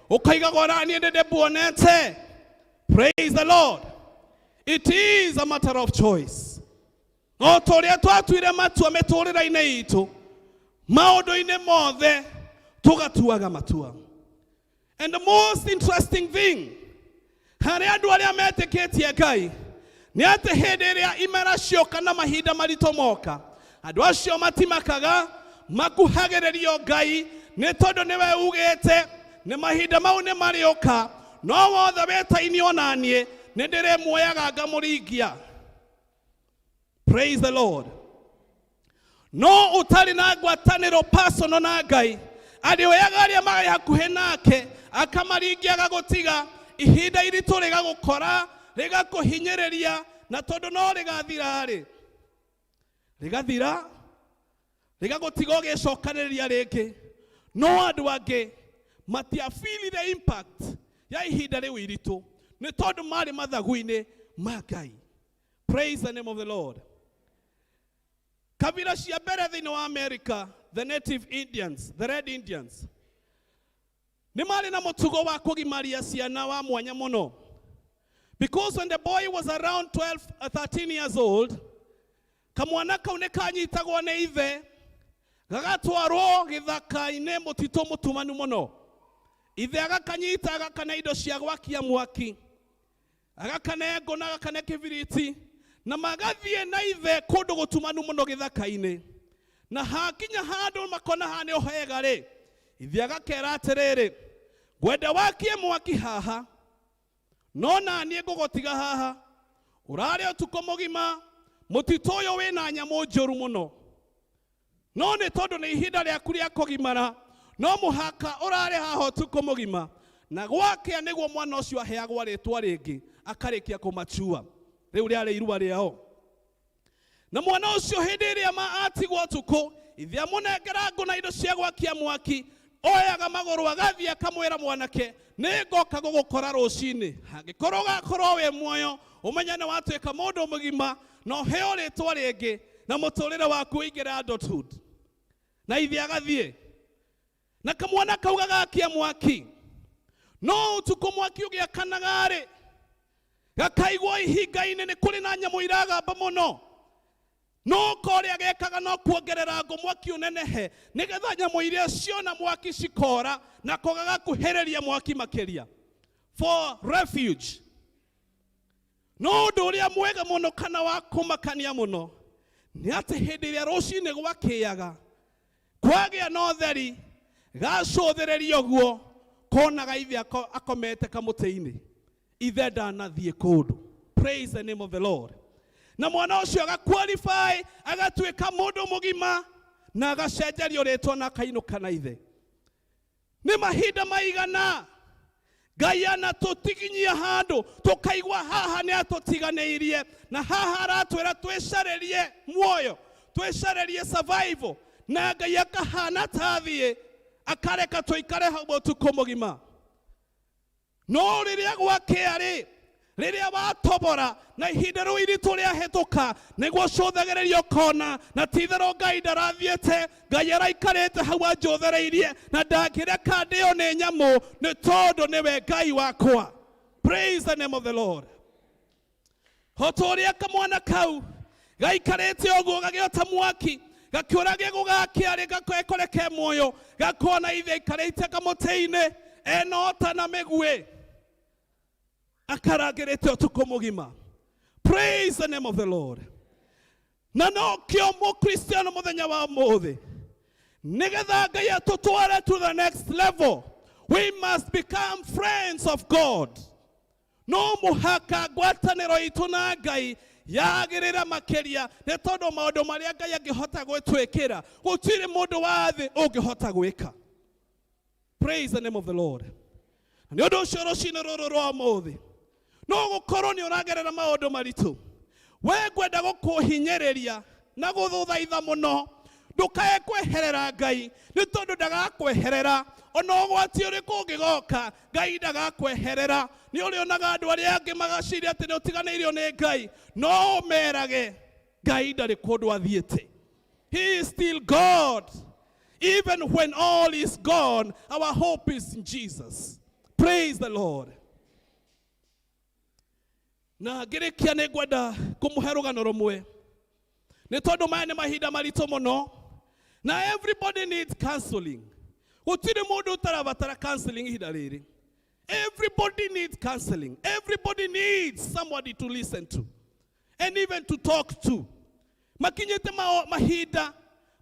ũkaigaga ona niĩ nĩ ndĩmuonete? Praise the Lord. It is a matter of choice. O ta ũrĩa twatuire matua mĩtũrĩre-inĩ itũ, maũndũ-inĩ mothe tũgatuaga matua. And the most interesting thing harĩ andũ arĩa metĩkĩtie Ngai nĩ atĩ hĩndĩ ĩrĩa imera cioka na mahinda maritũ moka, andũ acio matimakaga, makuhagĩrĩrio Ngai, nĩ tondũ nĩwe ugĩte nĩ mahinda mau nĩ marĩũka, no wothe wĩtainio na niĩ nĩ ndĩrĩmuoyaga ngamũringia. Praise the Lord. No ũtarĩ na ngwatanĩro personal na Ngai, arĩoyaga arĩa marĩ hakuhĩ nake akamaringia, agagũtiga ihinda iritũ rĩgagũkora, rĩgakũhinyĩrĩria, na tondũ no rĩgathira rĩ, rĩgathira, rĩgagũtiga ũgĩcokanĩrĩria rĩngĩ. No andũ angĩ matiafeelire impact ya ihinda rĩu iritũ, nĩ tondũ marĩ mathagu-inĩ ma Ngai. Praise the name of the Lord. Kabira cia mbere thĩinĩ wa America, the native Indians, the Red Indians, nĩ marĩ na mũtugo wa kũgimaria ciana wa mwanya mũno, because when the boy was around 12 13 years old, kamwana kau nĩ kanyitagwo nĩ ithe gagatwarwo gĩthaka-inĩ, mũtitũ mũtumanu mũno. Ithe agakanyita, agakana indo cia gwakia mwaki, agakane ngũ na agakane kĩbiriti, na magathiĩ na ithe kũndũ gũtumanu mũno gĩthaka-inĩ. Na hakinya handũ makona haha nĩ hega rĩ, ithe agakera atĩrĩrĩ, "Ngwenda wakie mwaki haha, no na niĩ ngũgũtiga haha ũrarĩ ũtukũ mũgima. Mũtitũ ũyũ wĩna nyamũ njũru mũno, no nĩ tondũ nĩ ihinda rĩaku rĩa kũgimara, no mũhaka ũrare haha ũtukũ mũgima." Na gwakĩa nĩguo mwana ũcio aheagwo rĩtwa rĩngĩ akarĩkia kũmachua. Rĩu rĩarĩ irua rĩao. Na mwana ũcio hĩndĩ ĩrĩa ma atigwo ũtukũ, ithe amũnengera ngũ na indo cia gwakia mwaki, oyaga magũrũ agathiĩ, akamwĩra mwanake, "Nĩ ngoka gũgũkora rũcinĩ. Angĩkorwo ũgakorwo wĩ muoyo, ũmenye nĩ watuĩka mũndũ mũgima na ũheo rĩtwa rĩngĩ na mũtũrĩre waku ũingĩre adulthood." Na ithe agathiĩ na kamwana kau gagakia mwaki. No ũtukũ mwaki ũgĩakanaga rĩ, gakaigwo ihinga-inĩ nĩ kũrĩ na nyamũ iragamba mũno. No korĩa gekaga no kuongerera ngũ mwaki ũnenehe, nĩgetha nyamũ iria ciona mwaki cikora, nako gagakuhĩrĩria mwaki makĩria for refuge. No ũndũ ũrĩa mwega mũno kana wa kũmakania mũno nĩ atĩ hĩndĩ ĩrĩa rũcinĩ gwakĩaga, kwagĩa na ũtheri, gacũthĩrĩria ũguo konaga ithe akomete kamũtĩ-inĩ, ithe ndanathiĩ kũndũ. Praise the name of the Lord. Na mwana ũcio agaqualify, agatuĩka mũndũ mũgima na agacenjerio rĩtwa na akainũka na ithe. Nĩ mahinda maigana Ngai anatũtiginyia handũ tũkaigua haha nĩ atũtiganĩirie, na haha aratwĩra twĩcarĩrie muoyo, twĩcarĩrie survival? Na Ngai akahana ta athiĩ, akareka tũikare hau ũtukũ mũgima. No rĩrĩa gwakĩa rĩ, rĩrĩa watobora na ihinda rĩu iritũ rĩahĩtũka, nĩguo cũthagĩrĩrio kona na ti itherũ Ngai ndarathiĩte, Ngai araikarĩte hau anjũthĩrĩirie na ndangĩreka ndĩo nĩ nyamũ, nĩ tondũ nĩwe Ngai wakwa. Praise the name of the Lord. Hota ũrĩa kamwana kau gaikarĩte ũguo gagĩota mwaki, gakĩũragia gũgakĩa rĩ, gakekore ke muoyo, gakona ithe aikarĩte kamũtĩ-inĩ ena ũta na mĩguĩ, akarangĩrĩte ũtukũ mũgima. Praise the name of the Lord. Na nokĩo mũkristiano mũthenya wa ũmũthĩ, nĩgetha Ngai atũtware to the next level, we must become friends of God. No mũhaka ngwatanĩro itũ na Ngai yagĩrĩra makĩria, nĩ tondũ maũndũ marĩa Ngai angĩhota gwĩtwĩkĩra gũtirĩ mũndũ wa thĩ ũngĩhota gwĩka. Praise the name of the Lord. Na nĩ ũndũ ũcio rũcinĩ rũrũ rwa ũmũthĩ, no gũkorwo nĩ ũragerera maũndũ maritũ, we ngwenda gũkũhinyĩrĩria na gũthũthaitha mũno, ndũkae kweherera Ngai, nĩ tondũ ndagakweherera. Ona ũgwati ũrĩkũ ũngĩgoka, Ngai ndagakweherera. Nĩ ũrĩonaga andũ arĩa angĩ magaciria atĩ nĩ ũtiganĩirio nĩ Ngai, no ũmerage Ngai ndarĩ kũndũ athiĩte. He is still God. Even when all is gone, our hope is in Jesus. Praise the Lord. Na ngĩrĩkia nĩ ngwenda kũmũhe rũgano rũmwe, nĩ tondũ maya nĩ mahinda maritũ mũno na everybody needs counseling. Gũtirĩ mũndũ ũtarabatara counseling ihinda rĩrĩ. Everybody needs counseling. Everybody needs somebody to listen to and even to talk to. Makinyĩte mahinda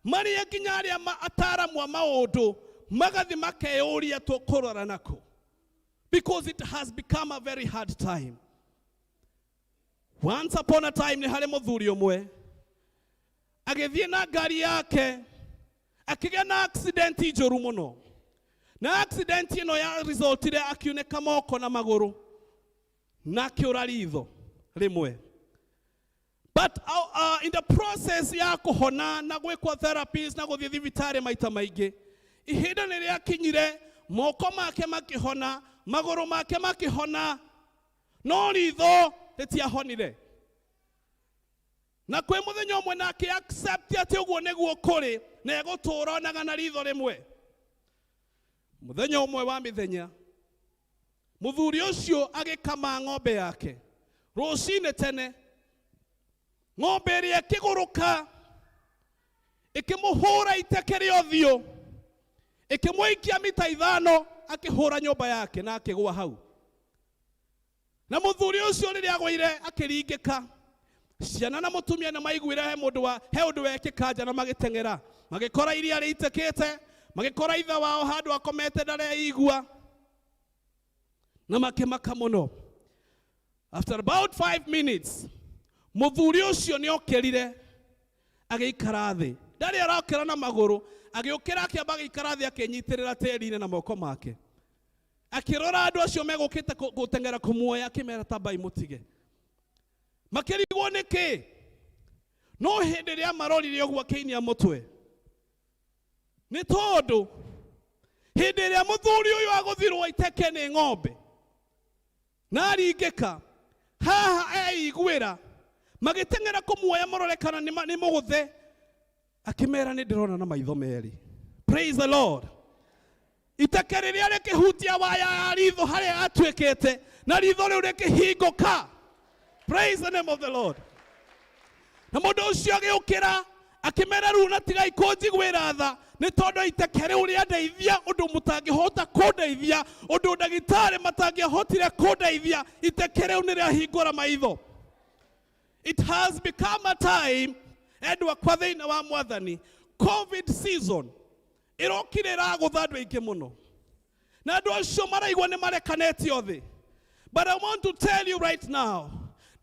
marĩa nginya arĩa ataramu a maũndũ magathi makeyũria tũkũrora nako, because it has become a very hard time. Once upon a time nĩ harĩ mũthuri ũmwe agĩthiĩ na ngari yake, akĩgĩa na accident njũru mũno, na accident ĩno ya resultire akiunĩka moko na magũrũ na akĩũra ritho rĩmwe. But in the process ya kũhona na gwĩkwo therapies na gũthiĩ thibitarĩ maita maingĩ, ihinda nĩ rĩakinyire moko make makĩhona, magũrũ make makĩhona, no ritho rĩtiahonire. Na kwĩ mũthenya ũmwe nake accept atĩ ũguo nĩguo kũrĩ, na egũtũũra onaga na ritho rĩmwe. Mũthenya ũmwe wa mĩthenya, mũthuri ũcio agĩkama ng'ombe yake rũcinĩ tene, ng'ombe ĩrĩa ĩkĩgũrũka ĩkĩmũhũra iteke rĩa ũthiũ, ĩkĩmũikia mita 5, akĩhũra nyũmba yake na akĩgũa hau. Na mũthuri ũcio rĩrĩa agũire akĩringĩka, ciana na mũtumia nĩ maiguire he mũndũ wa he ũndũ wekĩka nja, na magĩteng'era magĩkora iria rĩitĩkĩte, magĩkora ithe wao handũ akomete ndareigua, na makĩmaka mũno. After about 5 minutes, mũthuri ũcio nĩ okĩrire agĩikara thĩ, ndarĩ arokĩra na magũrũ, agĩũkĩra akĩamba agĩikara thĩ, akĩnyitĩrĩra tĩri-inĩ na moko make, akĩrora andũ acio megũkĩte gũteng'era kũmuoya, akĩmera tambai mũtige. Makĩrigwo nĩ kĩ, no hĩndĩ ĩrĩa marorire ũguo akĩinia mũtwe, nĩ tondũ hĩndĩ ĩrĩa mũthuri ũyũ agũthirwo iteke nĩ ng'ombe na aringĩka haha eiguĩra, magĩteng'era kũmuoya marore kana nĩ mũgũthe, akĩmera nĩ ndĩrona na maitho merĩ. Praise the Lord. Iteke rĩrĩa rĩkĩhutia waya ya ritho harĩa atuĩkĩte, na ritho rĩu rĩkĩhingũka. Praise the name of the Lord. Na mũndũ ũcio agĩũkĩra akĩmera, rĩu na tigai kũnjiguĩra tha, nĩ tondũ iteke rĩu rĩandeithia ũndũ mũtangĩhota kũndeithia, ũndũ ndagĩtarĩ matangĩahotire kũndeithia, iteke rĩu nĩ rĩahingũra maitho. It has become a time, endwa kwa thĩinĩ wa Mwathani, COVID season ĩrokire ĩragũtha andũ aingĩ mũno, na andũ acio maraigua nĩ marekanĩtio thĩ. But I want to tell you right now,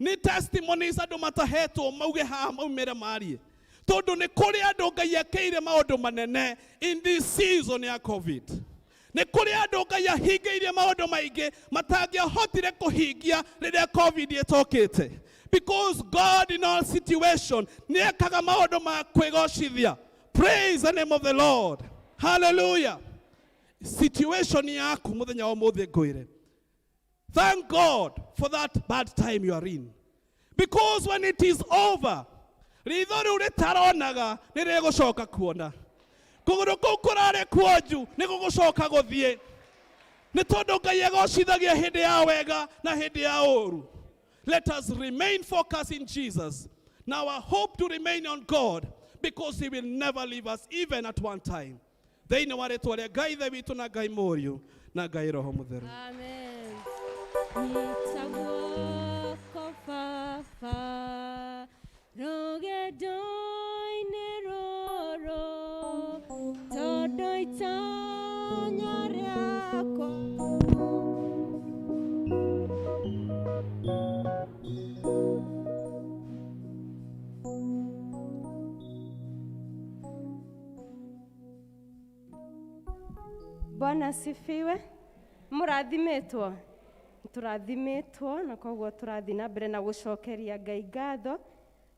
nĩ testimonies andũ matahetwo mauge haha maumĩre marie, tondũ nĩ kũrĩ andũ Ngai ekĩire maũndũ manene in this season ya COVID. Nĩ kũrĩ andũ Ngai ahingĩirie maũndũ maingĩ matangĩahotire kũhingia rĩrĩa COVID ĩtokĩte, because God in all situation nĩ ekaga maũndũ ma kwĩgocithia. Praise the name of the Lord. Hallelujah. Situation yaku muthenya wa umuthi ngwire, thank God for that bad time you are in, because when it is over, ritho riu ritaronaga nĩ rĩgũcoka kuona, kũgũrũ kũu kũrarĩ kuonju nĩ gũgũcoka gũthiĩ, nĩ tondũ Ngai egocithagia hĩndĩ ya wega na hĩndĩ ya ũru. Let us remain focused in Jesus. Now our hope to remain on God, because he will never leave us even at one time. Thĩinĩ wa rĩtwa rĩa Ngai Ithe witũ na Ngai Mũriũ na Ngai Roho Mũtheru. Amen. Nyita guoko baba rũgendo-inĩ rũrũ, tondũ itanya rĩakwa. Bwana asifiwe. Mũrathimĩtwo, tũrathimĩtwo, na koguo tũrathiĩ na mbere na gũcokeria Ngai ngatho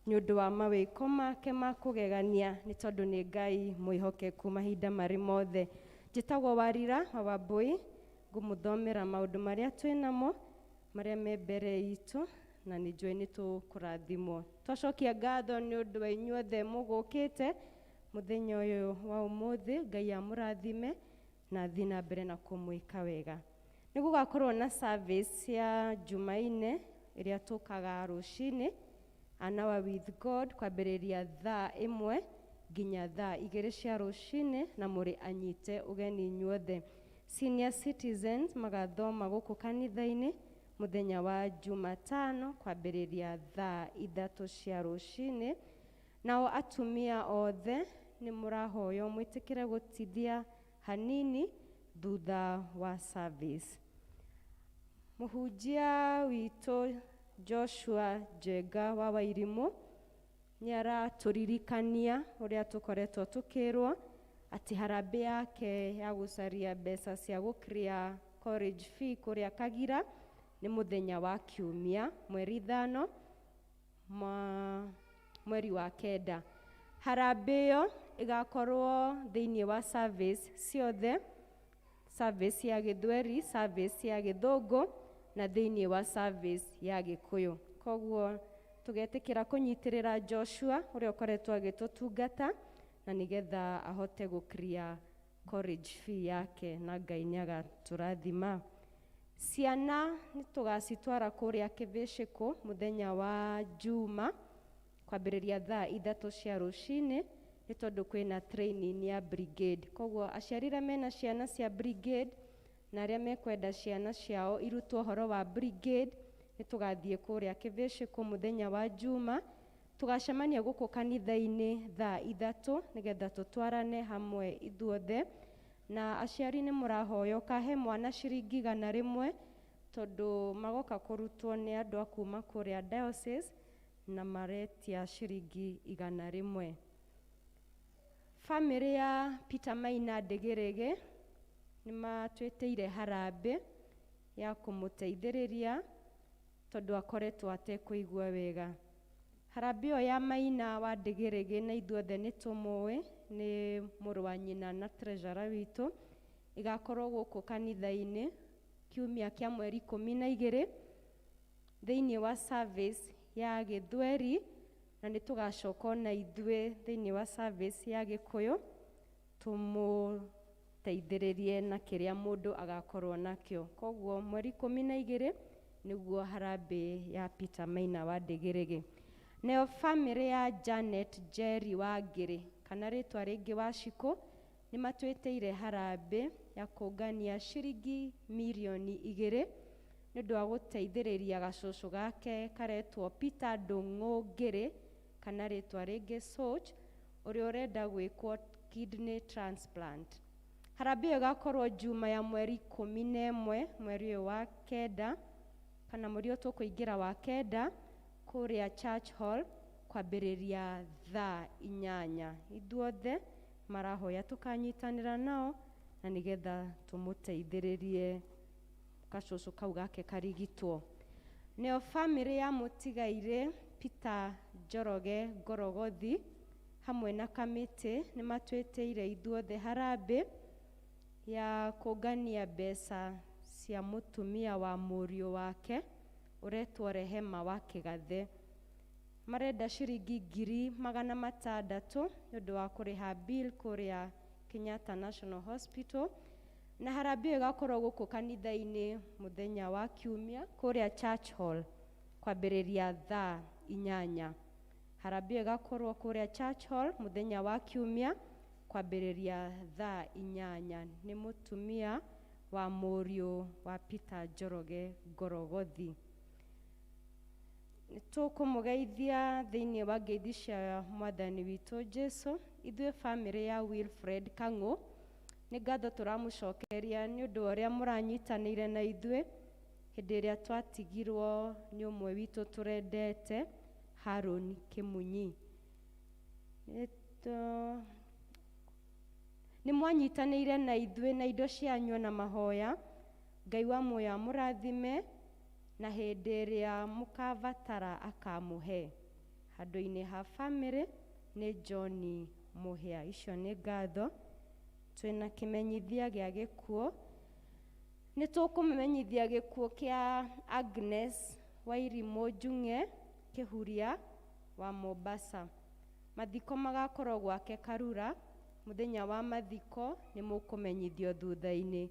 nĩ ũndũ wa mawĩko make ma kũgegania, nĩ tondũ nĩ Ngai mwĩhokeku mahinda marĩ mothe. Njĩtagwo Warira wa Wambũi, ngũmũthomera maũndũ marĩa twĩ namo marĩa me mbere itũ, na nĩ njũĩ nĩ tũkũrathimwo. Twacokia ngatho nĩ ũndũ wa inyuothe mũgũkĩte mũthenya ũyũ wa ũmũthĩ. Ngai amũrathime na thiĩ na mbere na kũmwĩka wega. Nĩ gũgakorwo na service ya Jumaine ĩrĩa tũkaga rũcinĩ, An Hour with God, kwambĩrĩria thaa 1 nginya thaa 2 cia rũcinĩ, na mũrĩ anyite ũgeni inyuothe. Senior citizens magathoma gũkũ kanitha-inĩ mũthenya wa Jumatano kwambĩrĩria thaa 3 cia rũcinĩ. Nao atumia othe nĩ mũrahoywo mwĩtĩkĩre gũtithia hanini thutha wa service. Mũhunjia witũ Joshua Njenga wa Wairimũ nĩ aratũririkania ũrĩa tũkoretwo tũkĩrwo atĩ harambĩ yake ya gũcaria mbeca cia gũclear college fee kũrĩa Kagira nĩ mũthenya wa Kiumia mweri 5 mweri wa 9. Harambĩ ĩyo ĩgakorwo thĩinĩ wa service ciothe, service ya Gĩthweri, service ya Gĩthũngũ na thĩinĩ wa service ya Gĩkũyũ. Koguo tũgetĩkĩra kũnyitĩrĩra Joshua ũrĩa ũkoretwo agĩtũtungata na nĩgetha ahote gũclear college fee yake, na Ngai nĩ agatũrathima. Ciana nĩ tũgacitwara kũrĩa Kĩbĩcĩkũ mũthenya wa Juma kwambĩrĩria thaa 3 cia rũcinĩ, nĩ tondũ kwĩna training ya brigade. Koguo aciari arĩa mena ciana cia brigade na arĩa mekwenda ciana ciao irutwo ũhoro wa brigade, nĩ tũgathiĩ kũrĩa Kĩbĩcĩkũ mũthenya wa Juma. Tũgacemania gũkũ kanitha-inĩ thaa 3 nĩgetha tũtwarane hamwe ithuothe. Na aciari nĩ mũrahoywo kahe mwana ciringi 100, tondũ magoka kũrutwo nĩ andũ a kuma kũrĩa diocese na maretia ciringi 100. Famĩlĩ ya Peter Maina Ndĩgĩrĩgĩ nĩ matwĩtĩire harambĩ ya kũmũteithĩrĩria tondũ akoretwo atekũigua wega. Harambĩ ĩyo ya Maina wa Ndĩgĩrĩgĩ, na ithuothe nĩ tũmũĩ, nĩ mũrũ wa nyina na treasurer witũ, ĩgakorwo gũkũ kanitha-inĩ kiumia kĩa mweri 12 thĩinĩ wa service ya Gĩthweri, na nĩ tũgacoka ona ithuĩ thĩinĩ wa service ya Gĩkũyũ tũmũteithĩrĩrie na kĩrĩa mũndũ agakorwo nakĩo. Koguo mweri 12 nĩguo harambĩ ya Peter Maina wa Ndĩgĩrĩgĩ. Nayo famĩlĩ ya Janet Jerry wa Ngĩrĩ, kana rĩtwa rĩngĩ wa Cikũ, nĩ matwĩtĩire harambĩ ya kũngania ciringi mirioni 2 nĩ ũndũ wa gũteithĩrĩria gacũcũ gake karetwo Peter Ndũng'ũ Ngĩrĩ, kana rĩtwa rĩngĩ Soch, ũrĩa ũrenda gwĩkwo kidney transplant. Harambĩ ĩyo ĩgakorwo Juma ya mweri 11 mweri ũyũ wa 9, kana mweri ũyũ tũkũingĩra wa 9, kũrĩa Church Hall kwambĩrĩria thaa 8. Ithuothe marahoya tũkanyitanĩra nao na nĩgetha tũmũteithĩrĩrie gacũcũ kau gake karigitwo. Nĩo famĩlĩ ya mũtigairĩ Peter Njoroge Ngorogothi hamwe na kamĩtĩ nĩ matwĩtĩire ithuothe harambĩ ya kũngania mbeca cia mũtumia wa mũriũ wake ũretwo Rehema wa Kĩgathe. Marenda ciringi 600,000 nĩ ũndũ wa kũrĩha bill kũrĩa Kenyatta National Hospital, na harambĩ ĩyo ĩgakorwo gũkũ kanitha-inĩ mũthenya wa kiumia kũrĩa Church Hall kwambĩrĩria thaa 8. Harambĩ ĩyo ĩgakorwo kũrĩa Church Hall mũthenya wa kiumia kwambĩrĩria thaa 8. Nĩ mũtumia wa mũriũ wa Peter Njoroge Ngorogothi. Nĩtũkũmũgeithia thĩinĩ wa ngeithi cia mwathani witũ Jesu. Ithuĩ bamĩrĩ ya Wilfred Kang'ũ nĩ ngatho tũramũcokeria nĩ ũndũ wa ũrĩa mũranyitanĩire na ithuĩ hĩndĩ ĩrĩa twatigirwo nĩ ũmwe witũ tũrendete, Haron Kĩmunyi. Nĩ mwanyitanĩire na ithuĩ na indo cianyu na mahoya. Ngai wa muoyo amũrathime, na hĩndĩ ĩrĩa mũkabatara akamũhe. Handũ-inĩ ha bamĩrĩ nĩ John Mũhĩa. Icio nĩ ngatho. Twĩna kĩmenyithia gĩa gĩkuũ. Nĩ tũkũmenyithia gĩkuũ kĩa Agnes Wairimũ Njung'e Kĩhuria wa Mombasa. Mathiko magakorwo gwake Karura. Mũthenya wa mathiko nĩ mũkũmenyithio thutha-inĩ.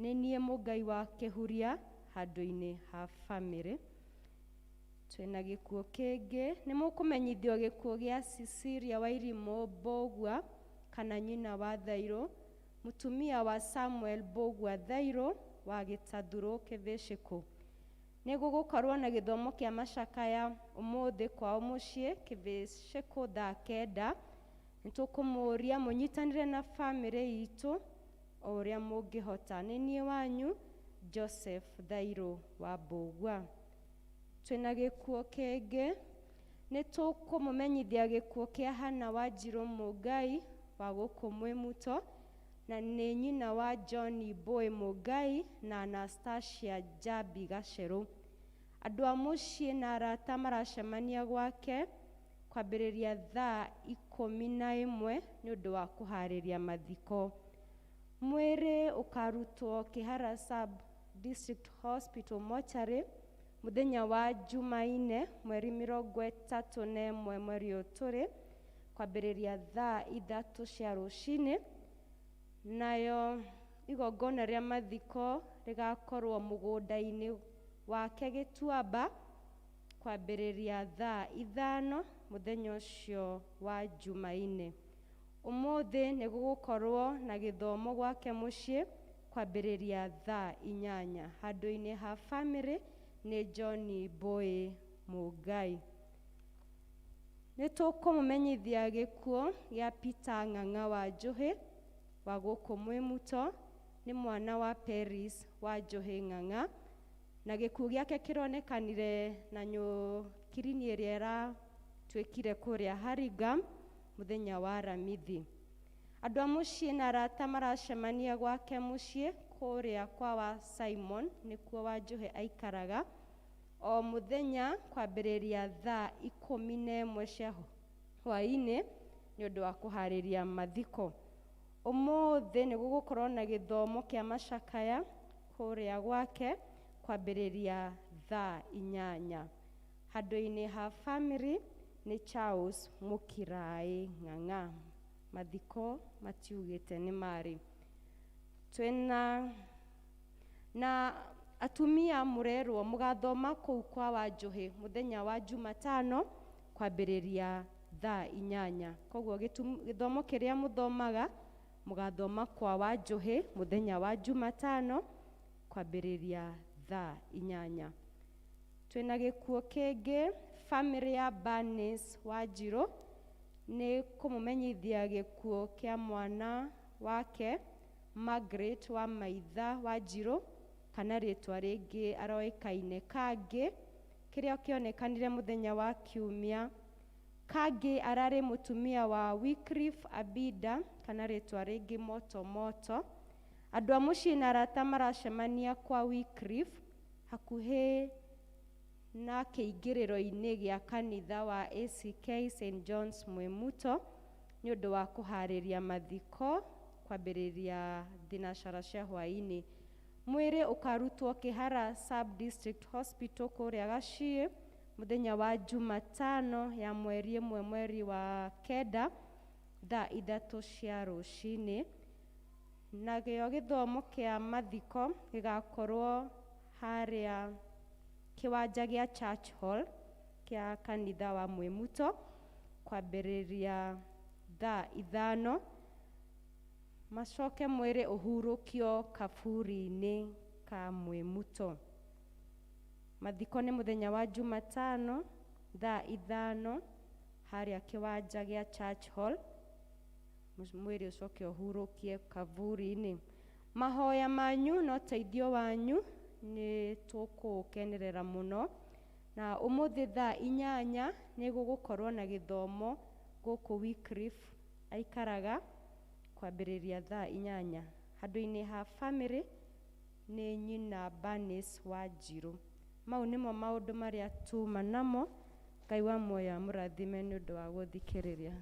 Nĩ niĩ Mũngai wa Kĩhuria handũ-inĩ ha bamĩrĩ. Twĩna gĩkuũ kĩngĩ. Nĩ mũkũmenyithio gĩkuũ gĩa Cecilia Wairimũ Mbũgua kana nyina wa Thairũ, mũtumia wa Samuel Mbũgua Thairũ wa Gĩtathurũ Kĩbĩcĩkũ. Nĩ gũgũkorwo na gĩthomo kĩa macakaya ũmũthĩ kwao mũciĩ Kĩbĩcĩkũ thaa 9. Nĩ tũkũmũũria mũnyitanĩre na bamĩrĩ itũ o ũrĩa mũngĩhota. Nĩ niĩ wanyu Joseph Thairũ wa Mbũgua. Twĩna gĩkuũ kĩngĩ. Nĩ tũkũmũmenyithia gĩkuũ kĩa Hannah Wanjirũ Mũngai wa gũkũ Mwĩmuto, na nĩ nyina wa John Boy Mũngai na Anastasia Njambi Gacerũ. Andũ a mũciĩ na arata maracemania gwake kwambĩrĩria thaa 11 nĩ ũndũ wa kũharĩria mathiko. Mwĩrĩ ũkarutwo Kĩhara Sub District Hospital mortuary mũthenya wa Jumaine mweri 31 mweri ũyũ tũrĩ kwambĩrĩria thaa 3 cia rũcinĩ. Nayo igongona rĩa mathiko rĩgakorwo mũgũnda-inĩ wake Gĩtuamba kwambĩrĩria thaa 5 mũthenya ũcio wa Jumaine. Ũmũthĩ nĩ gũgũkorwo na gĩthomo gwake mũciĩ kwambĩrĩria thaa 8. Handũ-inĩ ha bamĩrĩ nĩ John Boy Mũngai. Nĩ tũkũmũmenyithia gĩkuũ gĩa Peter Ng'ang'a wa Njũhĩ wa gũkũ Mwĩmuto, nĩ mwana wa Peris wa Njũhĩ Ng'ang'a, na gĩkuũ gĩake kĩronekanire na kirini ĩrĩa ĩratuĩkire kũrĩa Hurlingham mũthenya wa Aramithi. Andũ a mũciĩ na arata maracemania gwake mũciĩ kũrĩa kwa wa Simon, nĩkuo wa Njũhĩ aikaraga, o mũthenya kwambĩrĩria thaa 11 cia hwaĩ-inĩ nĩ ũndũ wa kũharĩria mathiko. Ũmũthĩ nĩ gũgũkorwo na gĩthomo kĩa macakaya kũrĩa gwake kwambĩrĩria thaa 8. Handũ-inĩ ha bamĩrĩ nĩ Charles Mũkiraĩ Ng'ang'a. Mathiko matiugĩte nĩ marĩ. Twĩna na atumia mũrerwo mũgathoma kũu kwa Wanjũhĩ mũthenya wa Jumatano kwambĩrĩria thaa 8. Koguo gĩthomo kĩrĩa mũthomaga mũgathoma kwa Wanjũhĩ mũthenya wa Jumatano kwambĩrĩria thaa 8. Twĩna gĩkuũ kĩngĩ. Bamĩrĩ ya Bernice Wanjirũ nĩ kũmũmenyithia gĩkuũ kĩa mwana wake Margaret wa Maitha Wanjirũ, kana rĩtwa rĩngĩ aroĩkaine Kangĩ, kĩrĩa kĩonekanire mũthenya wa kiumia. Kangĩ ararĩ mũtumia wa Wycliffe Abida, kana rĩtwa rĩngĩ Moto Moto. Andũ a mũciĩ na arata maracemania kwa Wycliffe hakuhĩ na kĩingĩrĩro-inĩ gĩa kanitha wa ACK St John's Mwĩmuto Nĩ ũndũ wa kũharĩria mathiko kwambĩrĩria thinacara cia hwaĩ-inĩ. Mwĩrĩ ũkarutwo Kĩhara Sub District Hospital kũrĩa Gaciĩ mũthenya wa Jumatano ya mweri 1 mweri wa 9 thaa 3 cia rũcinĩ. Nakĩo gĩthomo kĩa mathiko gĩgakorwo harĩa kĩwanja gĩa Church Hall kĩa kanitha wa Mwĩmuto kwambĩrĩria thaa 5, macoke mwĩrĩ ũhurũkio kaburi-inĩ ka Mwĩmuto. Mathiko nĩ mũthenya wa Jumatano thaa 5 harĩa kĩwanja gĩa Church Hall, mwĩrĩ ũcoke ũhurũkie kaburi-inĩ. Mahoya manyu na ũteithio wanyu nĩ tũkũũkenerera mũno. Na ũmũthĩ thaa 8 nĩ gũgũkorwo na gĩthomo gũkũ Wycliffe aikaraga kwambĩrĩria thaa 8. Handũ-inĩ ha family nĩ nyina Bernice Wanjirũ. Mau nĩmo maũndũ marĩa tuma namo. Ngai wa muoyo amũrathime nĩ ũndũ wa gũthikĩrĩria.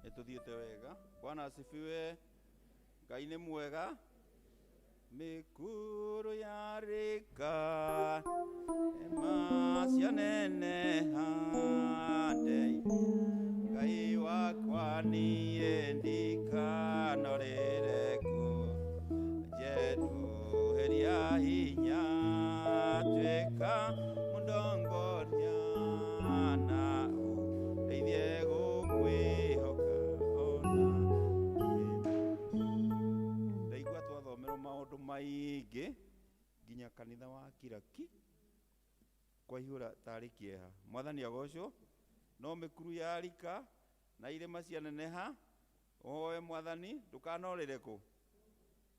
Nĩ tũthiĩte wega. Bwana asifiwe. Ngai nĩ mwega. Mĩkuru yarĩka ĩma cianeneha ndei Ngai wakwa niĩ ndikanorĩre kũ njenduhĩria hinya tuĩka mũndongoria na ũndeithie gũkwĩhoka ona ndaigua twathomerwo maũndũ maingĩ nginya kanitha wa kiraki kwaihũra tarĩ kĩeha. Mwathani agocwo. No mĩkuru yarika na irĩma cianeneha, ũhoe Mwathani ndũkanorĩre kũ,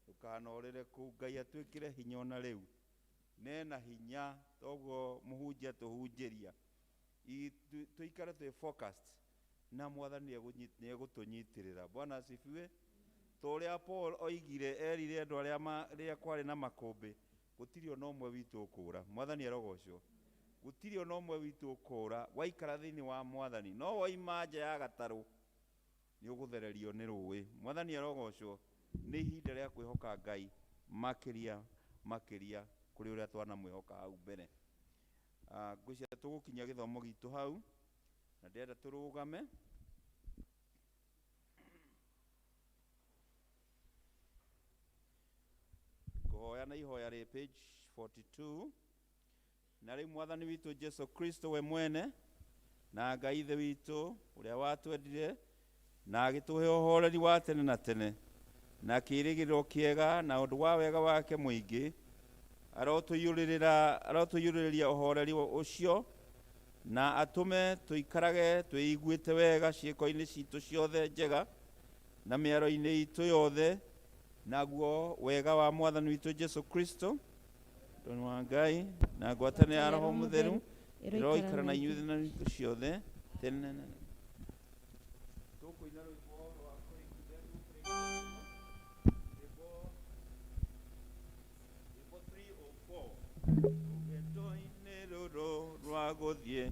ndũkanorĩre kũ. Ngai atwĩkĩre hinya ona rĩu nena hinya, toguo mũhunjia tũhunjĩria tũikare twĩ focused na Mwathani nĩ egũtũnyitĩrĩra. Bwana asifiwe. Ta ũrĩa Paul oigire, erire andũ arĩa rĩrĩa kwarĩ na makũmbĩ, gũtirĩ ona ũmwe witũ ũkũũra. Mwathani arogocwo. Gũtirĩ ona ũmwe witũ ũkũũra waikara thĩinĩ wa Mwathani, no woima nja ya gatarũ nĩ ũgũthererio nĩ rũĩ. Mwathani arogocwo. Nĩ ihinda rĩa kwĩhoka Ngai makĩria makĩria kũrĩ ũrĩa twanamwĩhoka hau mbere. Ngwĩciria tũgũkinyia gĩthomo gitũ hau na ndĩrenda tũrũgame. Kũhoya na ihoya rĩ page 42. Na rĩu Mwathani witũ Jesu Kristo we mwene na Ngai Ithe witũ ũrĩa watwendire na agĩtũhe ũhoreri wa tene na tene na kĩĩrĩgĩrĩro kĩega na ũndũ wa wega wake mũingĩ, arotũiyũrĩrĩria ũhoreri ũcio na atũme tũikarage twĩiguĩte wega ciĩko-inĩ citũ ciothe njega na mĩaro-inĩ itũ yothe, naguo wega wa Mwathani witũ Jesu Kristo, ũndũ wa Ngai na ngwatanĩro ya Roho Mũtheru ĩroikara na inyuĩ na itũ ciothe tene na tene. Tũkũina rwĩmbo rwa kũringithia rwĩmbo rwĩmbo 304, rũgendo-inĩ rũrũ rwa gũthiĩ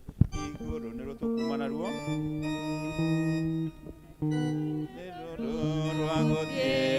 igũrũ nĩruo tũkuma naruo, nĩ rũrũ rwa gũthiĩ